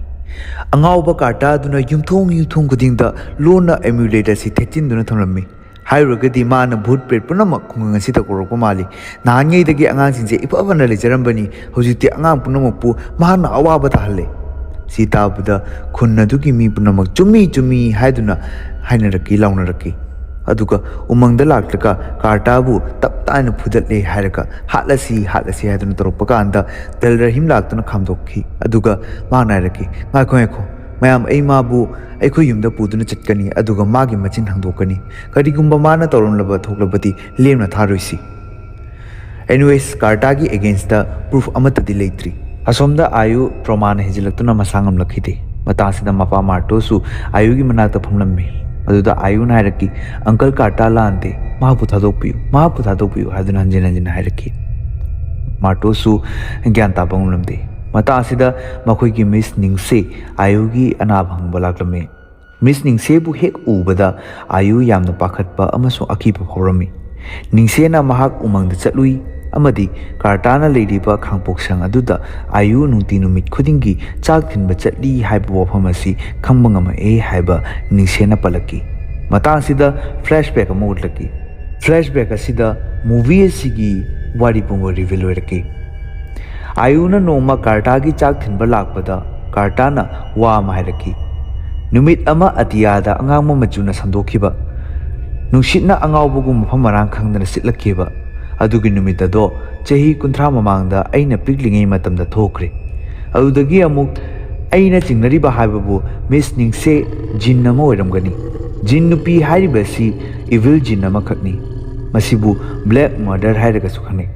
"ꯑꯉꯥꯎꯕ ꯀꯥꯔꯇꯥ ꯑꯗꯨꯅ ꯌꯨꯝꯊꯣꯡ ꯌꯨꯝꯊꯣꯡ ꯈꯨꯗꯤꯡꯗ ꯂꯣꯟꯅ ꯑꯦꯃꯨꯂꯦꯠ ꯑꯁꯤ ꯊꯦꯠꯆꯤꯟꯗꯨꯅ ꯊꯝꯂꯝꯃꯤ꯫ ꯍꯥꯏꯔꯨꯔꯒꯗꯤ ꯃꯥꯅ ꯚꯨꯠ ꯄ꯭ꯔꯦꯠ ꯄꯨꯝꯅꯃꯛ ꯈꯨꯡꯒꯪ ꯑꯁꯤꯗ ꯀꯧꯔꯛꯄ ꯃꯥꯜꯂꯤ꯫ ꯅꯍꯥꯟꯉꯩꯗꯒꯤ ꯑꯉꯥꯡꯁꯤꯡꯁꯦ ꯏꯐ ꯐꯅ ꯂꯩꯖꯔꯝꯕꯅꯤ, ꯍꯧꯖꯤꯛꯇꯤ ꯑꯉꯥꯡ ꯄꯨꯝꯅꯃꯛꯄꯨ ꯃꯍꯥꯛꯅ ꯑꯋꯥꯕ ꯇꯥꯍꯜꯂꯦ꯫" ꯁꯤ ꯇꯥꯕꯗ ꯈꯨꯟ ꯑꯗꯨꯒꯤ ꯃꯤ ꯄꯨꯝꯅꯃꯛ "ꯆꯨꯝꯃꯤ, ꯆꯨꯝꯃꯤ" ꯍꯥꯏꯗꯨꯅ ꯍꯥꯏꯅꯔꯛꯈꯤ, ꯂꯥꯎꯅꯔꯛꯈꯤ꯫ ꯑꯗꯨꯒ ꯎꯃꯪꯗ ꯂꯥꯛꯂꯒ ꯀꯥꯔꯇꯥꯕꯨ ꯇꯞ ꯇꯥꯏꯅ ꯐꯨꯗꯠꯂꯦ ꯍꯥꯏꯔꯒ "ꯍꯥꯠꯂꯁꯤ, ꯍꯥꯠꯂꯁꯤ" ꯍꯥꯏꯗꯨꯅ ꯇꯧꯔꯛꯄ ꯀꯥꯟꯗ ꯗꯜ ꯔꯍꯤꯝ ꯂꯥꯛꯇꯨꯅ ꯈꯥꯝꯗꯣꯛꯈꯤ꯫ ꯑꯗꯨꯒ ꯃꯥꯅ ꯍꯥꯏꯔꯛꯈꯤ, "ꯉꯥꯏꯈꯣ, ꯉꯥꯏꯈꯣ, ꯃꯌꯥꯝ, ꯑꯩ ꯃꯥꯕꯨ ꯑꯩꯈꯣꯏ ꯌꯨꯝꯗ ꯄꯨꯗꯨꯅ ꯆꯠꯀꯅꯤ, ꯑꯗꯨꯒ ꯃꯥꯒꯤ ꯃꯆꯤꯟ ꯍꯥꯡꯗꯣꯛꯀꯅꯤ꯫ ꯀꯔꯤꯒꯨꯝꯕ ꯃꯥꯅ ꯇꯧꯔꯝꯂꯕ ꯊꯣꯛꯂꯕꯗꯤ ꯂꯦꯝꯅ ꯊꯥꯔꯣꯏꯁꯤ꯫" ꯑꯦꯅꯤꯋꯦꯁ, ꯀꯥꯔꯇꯥꯒꯤ ꯑꯦꯒꯦꯟꯁꯇ ꯄ꯭ꯔꯨꯐ ꯑꯃꯠꯇꯗꯤ ꯂꯩꯇ꯭ꯔꯤ꯫ ꯑꯁꯣꯝꯗ ꯑꯥꯌꯨ ꯇ꯭ꯔꯣꯃꯥꯅ ꯍꯦꯟꯖꯤꯜꯂꯛꯇꯨꯅ ꯃꯁꯥ ꯉꯝꯂꯛꯈꯤꯗꯦ꯫ ꯃꯇꯥꯡ ꯑꯁꯤꯗ ꯃꯄꯥ ꯃꯥꯔꯇꯣꯁꯨ ꯑꯥꯌꯨꯒꯤ ꯃꯅꯥꯛꯇ ꯐꯝꯂꯝꯃꯤ꯫ ꯑꯗꯨꯗ ꯑꯥꯌꯨꯅ ꯍꯥꯏꯔꯛꯈꯤ, "ꯑꯪꯀꯜ ꯀꯥꯔꯇꯥ ꯂꯥꯟꯗꯦ, ꯃꯍꯥꯛꯄꯨ ꯊꯥꯗꯣꯛꯄꯤꯌꯨ, ꯃꯍꯥꯛꯄꯨ ꯊꯥꯗꯣꯛꯄꯤꯌꯨ" ꯍꯥꯏꯗꯨꯅ ꯍꯟꯖꯤꯟ ꯍꯟꯖꯤꯟ ꯍꯥꯏꯔꯛꯈꯤ꯫ ꯃꯥꯔꯇꯣꯁꯨ ꯒ꯭ꯌꯥꯟ ꯇꯥꯕ ꯉꯝꯂꯝꯗꯦ꯫ ꯃꯇꯥꯡ ꯑꯁꯤꯗ ꯃꯈꯣꯏꯒꯤ ꯃꯤꯁ ꯅꯤꯡꯁꯦ ꯑꯥꯌꯨꯒꯤ ꯑꯅꯥꯕ ꯍꯪꯕ ꯂꯥꯛꯂꯝꯃꯤ꯫ ꯃꯤꯁ ꯅꯤꯡꯁꯦꯕꯨ ꯍꯦꯛ ꯎꯕꯗ ꯑꯥꯌꯨ ꯌꯥꯝꯅ ꯄꯥꯈꯠꯄ ꯑꯃꯁꯨꯡ ꯑꯀꯤꯕ ꯐꯥꯎꯔꯝꯃꯤ꯫ ꯅꯤꯡꯁꯦꯅ ꯃꯍꯥꯛ ꯎꯃꯪꯗ ꯆꯠꯂꯨꯏ ꯑꯃꯗꯤ ꯀꯥꯔꯇꯥꯅ ꯂꯩꯔꯤꯕ ꯈꯥꯡꯄꯣꯛꯁꯪ ꯑꯗꯨꯗ ꯑꯥꯌꯨ ꯅꯨꯡꯇꯤ ꯅꯨꯃꯤꯠ ꯈꯨꯗꯤꯡꯒꯤ ꯆꯥꯛ ꯊꯤꯟꯕ ꯆꯠꯂꯤ ꯍꯥꯏꯕ ꯋꯥꯐꯝ ꯑꯁꯤ ꯈꯪꯕ ꯉꯝꯃꯛꯑꯦ ꯍꯥꯏꯕ ꯅꯤꯡꯁꯦꯅ ꯄꯜꯂꯛꯈꯤ꯫ ꯃꯇꯥꯡ ꯑꯁꯤꯗ ꯐ꯭ꯂꯦꯁꯕꯦꯛ ꯑꯃ ꯎꯠꯂꯛꯈꯤ꯫ ꯐ꯭ꯂꯦꯁꯕꯦꯛ ꯑꯁꯤꯗ ꯃꯨꯚꯤ ꯑꯁꯤꯒꯤ ꯋꯥꯔꯤ ꯄꯨꯝꯕ ꯔꯤꯚꯤꯜ ꯑꯣꯏꯔꯛꯈꯤ꯫ ꯑꯥꯌꯨꯅ ꯅꯣꯡꯃ ꯀꯥꯔꯇꯥꯒꯤ ꯆꯥꯛ ꯊꯤꯟꯕ ꯂꯥꯛꯄꯗ ꯀꯥꯔꯇꯥꯅ ꯋꯥ ꯑꯃ ꯍꯥꯏꯔꯛꯈꯤ꯫ ꯅꯨꯃꯤꯠ ꯑꯃ ꯑꯇꯤꯌꯥꯗ ꯑꯉꯥꯡꯕ ꯃꯆꯨꯅ ꯁꯟꯗꯣꯛꯈꯤꯕ, ꯅꯨꯡꯁꯤꯠꯅ ꯑꯉꯥꯎꯕꯒꯨꯝ ꯃꯐꯝ ꯃꯔꯥꯡ ꯈꯪꯗꯅ ꯁꯤꯠꯂꯛꯈꯤꯕ꯫ ꯑꯗꯨꯒꯤ ꯅꯨꯃꯤꯠ ꯑꯗꯣ ꯆꯍꯤ ꯀꯨꯟꯊ꯭ꯔꯥ ꯃꯃꯥꯡꯗ ꯑꯩꯅ ꯄꯤꯛꯂꯤꯉꯩ ꯃꯇꯝꯗ ꯊꯣꯛꯈ꯭ꯔꯦ꯫ ꯑꯗꯨꯗꯒꯤ ꯑꯃꯨꯛ ꯑꯩꯅ ꯆꯤꯡꯅꯔꯤꯕ ꯍꯥꯏꯕꯕꯨ ꯃꯤꯁ ꯅꯤꯡꯁꯦ ꯖꯤꯟ ꯑꯃ ꯑꯣꯏꯔꯝꯒꯅꯤ꯫ ꯖꯤꯟ ꯅꯨꯄꯤ ꯍꯥꯏꯔꯤꯕ ꯑꯁꯤ ꯏꯚꯤꯜ ꯖꯤꯟ ꯑꯃꯈꯛꯅꯤ꯫ ꯃꯁꯤꯕꯨ ꯕ꯭ꯂꯦꯛ ꯃꯗꯔ ꯍꯥꯏꯔꯒꯁꯨ ꯈꯪꯅꯩ꯫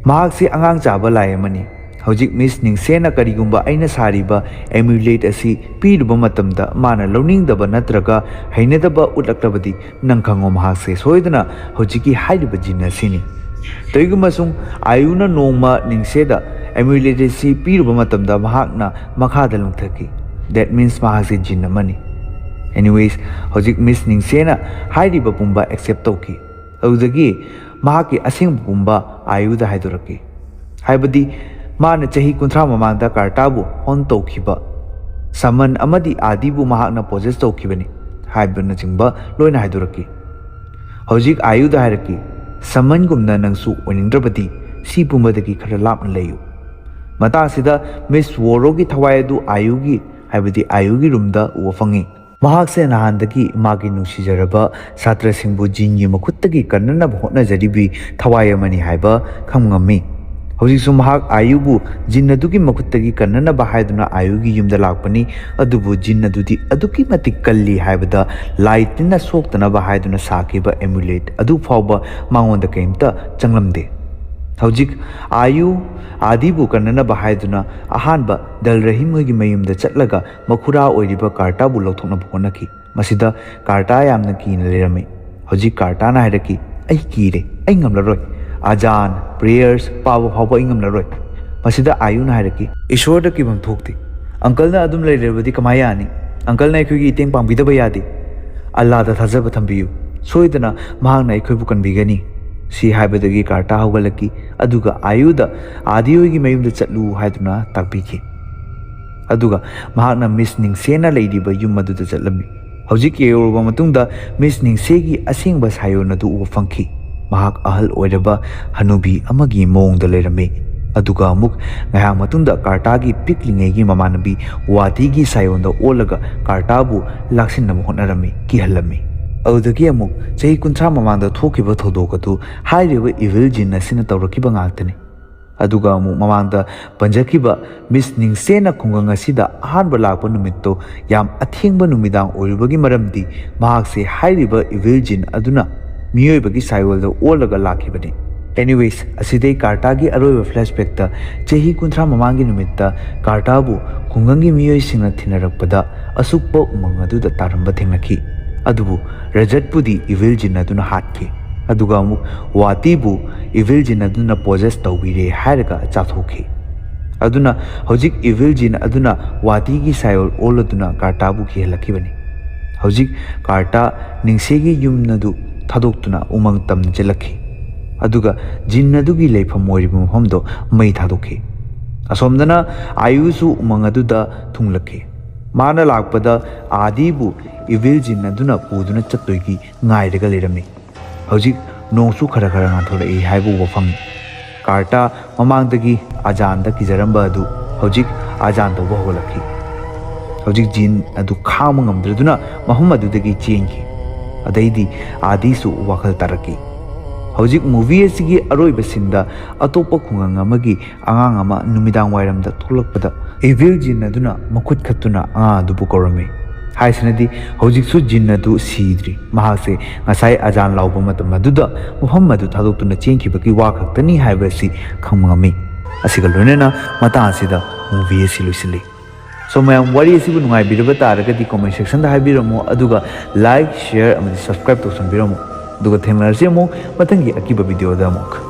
ꯃꯍꯥꯛꯁꯤ ꯑꯉꯥꯡ ꯆꯥꯕ ꯂꯥꯏ ꯑꯃꯅꯤ꯫ ꯍꯧꯖꯤꯛ ꯃꯤꯁ ꯅꯤꯡꯁꯦꯅ ꯀꯔꯤꯒꯨꯝꯕ ꯑꯩꯅ ꯁꯥꯔꯤꯕ ꯑꯦꯃꯨꯂꯦꯠ ꯑꯁꯤ ꯄꯤꯔꯨꯕ ꯃꯇꯝꯗ ꯃꯥꯅ ꯂꯧꯅꯤꯡꯗꯕ ꯅꯠꯇ꯭ꯔꯒ ꯍꯩꯅꯗꯕ ꯎꯠꯂꯛꯂꯕꯗꯤ, ꯅꯪ ꯈꯪꯉꯣ, ꯃꯍꯥꯛꯁꯦ ꯁꯣꯏꯗꯅ ꯍꯧꯖꯤꯛꯀꯤ ꯍꯥꯏꯔꯤꯕ ꯖꯤꯟ ꯑꯁꯤꯅꯤ꯫ ꯀꯔꯤꯒꯨꯝꯕ ꯁꯨꯝ ꯑꯥꯌꯨꯅ ꯅꯣꯡꯃ ꯅꯤꯡꯁꯦꯗ ꯑꯦꯃꯨꯂꯦꯠ ꯑꯁꯤ ꯄꯤꯔꯨꯕ ꯃꯇꯝꯗ ꯃꯍꯥꯛꯅ ꯃꯈꯥꯗ ꯂꯪꯊꯈꯤ꯫ That means ꯃꯍꯥꯛꯁꯦ ꯖꯤꯟ ꯑꯃꯅꯤ꯫ Anyways, ꯍꯧꯖꯤꯛ ꯃꯤꯁ ꯅꯤꯡꯁꯦꯅ ꯍꯥꯏꯔꯤꯕ ꯄꯨꯝꯕ ꯑꯦꯛꯁꯦꯞ ꯇꯧꯈꯤ꯫ ꯑꯗꯨꯗꯒꯤ ꯃꯍꯥꯛꯀꯤ ꯑꯁꯦꯡꯕ ꯄꯨꯝꯕ ꯑꯥꯌꯨꯗ ꯍꯥꯏꯗꯣꯔꯛꯈꯤ꯫ ꯍꯥꯏꯕꯗꯤ ꯃꯥꯅ ꯆꯍꯤ ꯀꯨꯟꯊ꯭ꯔꯥ ꯃꯃꯥꯡꯗ ꯀꯥꯔꯇꯥꯕꯨ ꯍꯣꯟ ꯇꯧꯈꯤꯕ, ꯁꯃꯟ ꯑꯃꯗꯤ ꯑꯥꯗꯤꯕꯨ ꯃꯍꯥꯛꯅ ꯄꯣꯖꯦꯁ ꯇꯧꯈꯤꯕꯅꯤ ꯍꯥꯏꯕꯅꯆꯤꯡꯕ ꯂꯣꯏꯅ ꯍꯥꯏꯗꯣꯔꯛꯈꯤ꯫ ꯍꯧꯖꯤꯛ ꯑꯥꯌꯨꯗ ꯍꯥꯏꯔꯛꯈꯤ, ꯁꯃꯟꯒꯨꯝꯅ ꯅꯪꯁꯨ ꯑꯣꯏꯅꯤꯡꯗ꯭ꯔꯕꯗꯤ ꯁꯤ ꯄꯨꯝꯕꯗꯒꯤ ꯈꯔ ꯂꯥꯞꯅ ꯂꯩꯌꯨ꯫ ꯃꯇꯥꯡꯁꯤꯗ ꯃꯤꯁ ꯋꯣꯔꯣꯒꯤ ꯊꯋꯥꯏ ꯑꯗꯨ ꯑꯥꯌꯨꯒꯤ, ꯍꯥꯏꯕꯗꯤ ꯑꯥꯌꯨꯒꯤ ꯔꯨꯝꯗ ꯎꯕ ꯐꯪꯉꯤ꯫ ꯃꯍꯥꯛꯁꯦ ꯅꯍꯥꯟꯗꯒꯤ ꯃꯥꯒꯤ ꯅꯨꯡꯁꯤꯖꯔꯕ ꯁꯥꯇ꯭ꯔꯁꯤꯡꯕꯨ ꯖꯤꯟꯒꯤ ꯃꯈꯨꯠꯇꯒꯤ ꯀꯟꯅꯅꯕ ꯍꯣꯠꯅꯖꯔꯤꯕꯤ ꯊꯋꯥꯏ ꯑꯃꯅꯤ ꯍꯥꯏꯕ ꯈꯪꯉꯝꯃꯤ꯫ ꯍꯧꯖꯤꯛꯁꯨ ꯃꯍꯥꯛ ꯑꯥꯌꯨꯕꯨ ꯖꯤꯟ ꯑꯗꯨꯒꯤ ꯃꯈꯨꯠꯇꯒꯤ ꯀꯟꯅꯅꯕ ꯍꯥꯏꯗꯨꯅ ꯑꯥꯌꯨꯒꯤ ꯌꯨꯝꯗ ꯂꯥꯛꯄꯅꯤ, ꯑꯗꯨꯕꯨ ꯖꯤꯟ ꯑꯗꯨꯗꯤ ꯑꯗꯨꯛꯀꯤ ꯃꯇꯤꯛ ꯀꯜꯂꯤ ꯍꯥꯏꯕꯗ ꯂꯥꯏ ꯇꯤꯟꯅ ꯁꯣꯛꯇꯅꯕ ꯍꯥꯏꯗꯨꯅ ꯁꯥꯈꯤꯕ ꯑꯦꯃꯨꯂꯦꯠ ꯑꯗꯨ ꯐꯥꯎꯕ ꯃꯉꯣꯟꯗ ꯀꯔꯤꯝꯇ ꯆꯪꯂꯝꯗꯦ꯫ ꯍꯧꯖꯤꯛ ꯑꯥꯌꯨ ꯑꯥꯗꯤꯕꯨ ꯀꯟꯅꯅꯕ ꯍꯥꯏꯗꯨꯅ ꯑꯍꯥꯟꯕ ꯗꯜ ꯔꯍꯤꯝ ꯍꯣꯏꯒꯤ ꯃꯌꯨꯝꯗ ꯆꯠꯂꯒ ꯃꯈꯨꯔꯥ ꯑꯣꯏꯔꯤꯕ ꯀꯥꯔꯇꯥꯕꯨ ꯂꯧꯊꯣꯛꯅꯕ ꯍꯣꯠꯅꯈꯤ꯫ ꯃꯁꯤꯗ ꯀꯥꯔꯇꯥ ꯌꯥꯝꯅ ꯀꯤꯅ ꯂꯩꯔꯝꯃꯤ꯫ ꯍꯧꯖꯤꯛ ꯀꯥꯔꯇꯥꯅ ꯍꯥꯏꯔꯛꯈꯤ, "ꯑꯩ ꯀꯤꯔꯦ, ꯑꯩ ꯉꯝꯂꯔꯣꯏ꯫ ꯑꯖꯥꯟ, ꯄ꯭ꯔꯦꯌꯔꯁ ꯄꯥꯕ ꯐꯥꯎꯕ ꯑꯩ ꯉꯝꯂꯔꯣꯏ꯫" ꯃꯁꯤꯗ ꯑꯥꯌꯨꯅ ꯍꯥꯏꯔꯛꯈꯤ, "ꯏꯁꯣꯔꯗ ꯀꯤꯐꯝ ꯊꯣꯛꯇꯦ꯫ ꯑꯪꯀꯜꯅ ꯑꯗꯨꯝ ꯂꯩꯔꯕꯗꯤ ꯀꯃꯥꯏ ꯌꯥꯅꯤ? ꯑꯪꯀꯜꯅ ꯑꯩꯈꯣꯏꯒꯤ ꯃꯇꯦꯡ ꯄꯥꯡꯕꯤꯗꯕ ꯌꯥꯗꯦ꯫ ꯑꯜꯂꯥꯗ ꯊꯥꯖꯕ ꯊꯝꯕꯤꯌꯨ꯫ ꯁꯣꯏꯗꯅ ꯃꯍꯥꯛꯅ ꯑꯩꯈꯣꯏꯕꯨ ꯀꯟꯕꯤꯒꯅꯤ꯫" ꯁꯤ ꯍꯥꯏꯕꯗꯒꯤ ꯀꯥꯔꯇꯥ ꯍꯧꯒꯠꯂꯛꯈꯤ, ꯑꯗꯨꯒ ꯑꯥꯌꯨꯗ ꯑꯥꯗꯤ ꯍꯣꯏꯒꯤ ꯃꯌꯨꯝꯗ ꯆꯠꯂꯨ ꯍꯥꯏꯗꯨꯅ ꯇꯥꯛꯄꯤꯈꯤ꯫ ꯑꯗꯨꯒ ꯃꯍꯥꯛꯅ ꯃꯤꯁ ꯅꯤꯡꯁꯦꯅ ꯂꯩꯔꯤꯕ ꯌꯨꯝ ꯑꯗꯨꯗ ꯆꯠꯂꯝꯃꯤ꯫ ꯍꯧꯖꯤꯛ ꯌꯧꯔꯕ ꯃꯇꯨꯡꯗ ꯃꯤꯁ ꯅꯤꯡꯁꯦꯒꯤ ꯑꯁꯦꯡꯕ ꯁꯥꯌꯣꯟ ꯑꯗꯨ ꯎꯕ ꯐꯪꯈꯤ꯫ ꯃꯍꯥꯛ ꯑꯍꯜ ꯑꯣꯏꯔꯕ ꯍꯅꯨꯕꯤ ꯑꯃꯒꯤ ꯃꯑꯣꯡꯗ ꯂꯩꯔꯝꯃꯤ꯫ ꯑꯗꯨꯒ ꯑꯃꯨꯛ ꯉꯥꯏꯍꯥꯛ ꯃꯇꯨꯡꯗ ꯀꯥꯔꯇꯥꯒꯤ ꯄꯤꯛꯂꯤꯉꯩꯒꯤ ꯃꯃꯥꯟꯅꯕꯤ ꯋꯥꯇꯤꯒꯤ ꯁꯥꯌꯣꯟꯗ ꯑꯣꯜꯂꯒ ꯀꯥꯔꯇꯥꯕꯨ ꯂꯥꯛꯁꯤꯟꯅꯕ ꯍꯣꯠꯅꯔꯝꯃꯤ, ꯀꯤꯍꯜꯂꯝꯃꯤ꯫ ꯑꯗꯨꯗꯒꯤ ꯑꯃꯨꯛ ꯆꯍꯤ ꯀꯨꯟꯊ꯭ꯔꯥ ꯃꯃꯥꯡꯗ ꯊꯣꯛꯈꯤꯕ ꯊꯧꯗꯣꯛ ꯑꯗꯨ ꯍꯥꯏꯔꯤꯕ ꯏꯚꯤꯜ ꯖꯤꯟ ꯑꯁꯤꯅ ꯇꯧꯔꯛꯈꯤꯕ ꯉꯥꯛꯇꯅꯤ꯫ ꯑꯗꯨꯒ ꯑꯃꯨꯛ ꯃꯃꯥꯡꯗ ꯄꯟꯖꯈꯤꯕ ꯃꯤꯁ ꯅꯤꯡꯁꯦꯅ ꯈꯨꯡꯒꯪ ꯑꯁꯤꯗ ꯑꯍꯥꯟꯕ ꯂꯥꯛꯄ ꯅꯨꯃꯤꯠꯇꯨ ꯌꯥꯝ ꯑꯊꯦꯡꯕ ꯅꯨꯃꯤꯗꯥꯡ ꯑꯣꯏꯔꯨꯕꯒꯤ ꯃꯔꯝꯗꯤ ꯃꯍꯥꯛꯁꯦ ꯍꯥꯏꯔꯤꯕ ꯏꯚꯤꯜ ꯖꯤꯟ ꯑꯗꯨꯅ ꯃꯤꯑꯣꯏꯕꯒꯤ ꯁꯥꯌꯣꯜꯗ ꯑꯣꯜꯂꯒ ꯂꯥꯛꯈꯤꯕꯅꯤ꯫ ꯑꯦꯅꯤꯋꯦꯁ, ꯑꯁꯤꯗꯩ ꯀꯥꯔꯇꯥꯒꯤ ꯑꯔꯣꯏꯕ ꯐ꯭ꯂꯦꯁꯕꯦꯛꯇ ꯆꯍꯤ ꯀꯨꯟꯊ꯭ꯔꯥ ꯃꯃꯥꯡꯒꯤ ꯅꯨꯃꯤꯠꯇ ꯀꯥꯔꯇꯥꯕꯨ ꯈꯨꯡꯒꯪꯒꯤ ꯃꯤꯑꯣꯏꯁꯤꯡꯅ ꯊꯤꯅꯔꯛꯄꯗ ꯑꯁꯨꯛꯄ ꯎꯃꯪ ꯑꯗꯨꯗ ꯇꯥꯔꯝꯕ ꯊꯦꯡꯅꯈꯤ꯫ ꯑꯗꯨꯕꯨ ꯔꯖꯠꯄꯨꯗꯤ ꯏꯚꯤꯜ ꯖꯤꯟ ꯑꯗꯨꯅ ꯍꯥꯠꯈꯤ꯫ ꯑꯗꯨꯒ ꯑꯃꯨꯛ ꯋꯥꯇꯤꯕꯨ ꯏꯚꯤꯜ ꯖꯤꯟ ꯑꯗꯨꯅ ꯄꯣꯖꯦꯁ ꯇꯧꯕꯤꯔꯦ ꯍꯥꯏꯔꯒ ꯆꯥꯊꯣꯛꯈꯤ꯫ ꯑꯗꯨꯅ ꯍꯧꯖꯤꯛ ꯏꯚꯤꯜ ꯖꯤꯟ ꯑꯗꯨꯅ ꯋꯥꯇꯤꯒꯤ ꯁꯥꯏꯑꯣꯜ ꯑꯣꯜꯂꯗꯨꯅ ꯀꯥꯔꯇꯥꯕꯨ ꯀꯤꯍꯜꯂꯛꯈꯤꯕꯅꯤ꯫ ꯍꯧꯖꯤꯛ ꯀꯥꯔꯇꯥ ꯅꯤꯡꯁꯦꯒꯤ ꯌꯨꯝ ꯑꯗꯨ ꯊꯥꯗꯣꯛꯇꯨꯅ ꯎꯃꯪ ꯇꯝꯅ ꯆꯦꯜꯂꯛꯈꯤ꯫ ꯑꯗꯨꯒ ꯖꯤꯟ ꯑꯗꯨꯒꯤ ꯂꯩꯐꯝ ꯑꯣꯏꯔꯤꯕ ꯃꯐꯝꯗꯣ ꯃꯩ ꯊꯥꯗꯣꯛꯈꯤ꯫ ꯑꯁꯣꯝꯗꯅ ꯑꯥꯌꯨꯁꯨ ꯎꯃꯪ ꯑꯗꯨꯗ ꯊꯨꯡꯂꯛꯈꯤ꯫ ꯃꯥꯅ ꯂꯥꯛꯄꯗ ꯑꯥꯗꯤꯕꯨ ꯏꯚꯤꯜ ꯖꯤꯟ ꯑꯗꯨꯅ ꯄꯨꯗꯨꯅ ꯆꯠꯇꯣꯏꯒꯤ ꯉꯥꯏꯔꯒ ꯂꯩꯔꯝꯃꯤ꯫ ꯍꯧꯖꯤꯛ ꯅꯣꯡꯁꯨ ꯈꯔ ꯈꯔ ꯉꯥꯟꯊꯣꯔꯛꯏ ꯍꯥꯏꯕ ꯎꯕ ꯐꯪꯉꯤ꯫ ꯀꯥꯔꯇꯥ ꯃꯃꯥꯡꯗꯒꯤ ꯑꯖꯥꯟꯗ ꯀꯤꯖꯔꯝꯕ ꯑꯗꯨ ꯍꯧꯖꯤꯛ ꯑꯖꯥꯟ ꯇꯧꯕ ꯍꯧꯒꯠꯂꯛꯈꯤ꯫ ꯍꯧꯖꯤꯛ ꯖꯤꯟ ꯑꯗꯨ ꯈꯥꯡꯕ ꯉꯝꯗ꯭ꯔꯗꯨꯅ ꯃꯐꯝ ꯑꯗꯨꯗꯒꯤ ꯆꯦꯟꯈꯤ꯫ ꯑꯗꯩꯗꯤ ꯑꯥꯗꯤꯁꯨ ꯋꯥꯈꯜ ꯇꯥꯔꯛꯈꯤ꯫ ꯍꯧꯖꯤꯛ ꯃꯨꯚꯤ ꯑꯁꯤꯒꯤ ꯑꯔꯣꯏꯕ ꯁꯤꯟꯗ ꯑꯇꯣꯞꯄ ꯈꯨꯡꯒꯪ ꯑꯃꯒꯤ ꯑꯉꯥꯡ ꯑꯃ ꯅꯨꯃꯤꯗꯥꯡ ꯋꯥꯏꯔꯝꯗ ꯊꯣꯛꯂꯛꯄꯗ ꯏꯚꯤꯜ ꯖꯤꯟ ꯑꯗꯨꯅ ꯃꯈꯨꯠ ꯈꯠꯇꯨꯅ ꯑꯉꯥꯡ ꯑꯗꯨꯕꯨ ꯀꯧꯔꯝꯃꯤ꯫ ꯍꯥꯏꯁꯤꯅꯗꯤ ꯍꯧꯖꯤꯛꯁꯨ ꯖꯤꯟ ꯑꯗꯨ ꯁꯤꯗ꯭ꯔꯤ꯫ ꯃꯍꯥꯛꯁꯦ ꯉꯁꯥꯏ ꯑꯖꯥꯟ ꯂꯥꯎꯕ ꯃꯇꯝ ꯑꯗꯨꯗ ꯃꯐꯝ ꯑꯗꯨ ꯊꯥꯗꯣꯛꯇꯨꯅ ꯆꯦꯟꯈꯤꯕꯒꯤ ꯋꯥ ꯈꯛꯇꯅꯤ ꯍꯥꯏꯕ ꯑꯁꯤ ꯈꯪꯕ ꯉꯝꯃꯤ꯫ ꯑꯁꯤꯒ ꯂꯣꯏꯅꯅ ꯃꯇꯥꯡ ꯑꯁꯤꯗ ꯃꯨꯚꯤ ꯑꯁꯤ ꯂꯣꯏꯁꯤꯜꯂꯤ꯫ ꯁꯣ ꯃꯌꯥꯝ, ꯋꯥꯔꯤ ꯑꯁꯤꯕꯨ ꯅꯨꯡꯉꯥꯏꯕꯤꯔꯕ ꯇꯥꯔꯒꯗꯤ ꯀꯣꯃꯦꯟ ꯁꯦꯛꯁꯟꯗ ꯍꯥꯏꯕꯤꯔꯝꯃꯨ, ꯑꯗꯨꯒ ꯂꯥꯏꯛ, ꯁꯤꯌꯔ ꯑꯃꯗꯤ ꯁꯕꯁꯀ꯭ꯔꯥꯏꯕ ꯇꯧꯁꯟꯕꯤꯔꯝꯃꯨ꯫ ꯑꯗꯨꯒ ꯊꯦꯡꯅꯔꯁꯤ ꯑꯃꯨꯛ ꯃꯊꯪꯒꯤ ꯑꯀꯤꯕ ꯚꯤꯗꯤꯑꯣꯗ ꯑꯃꯨꯛ꯫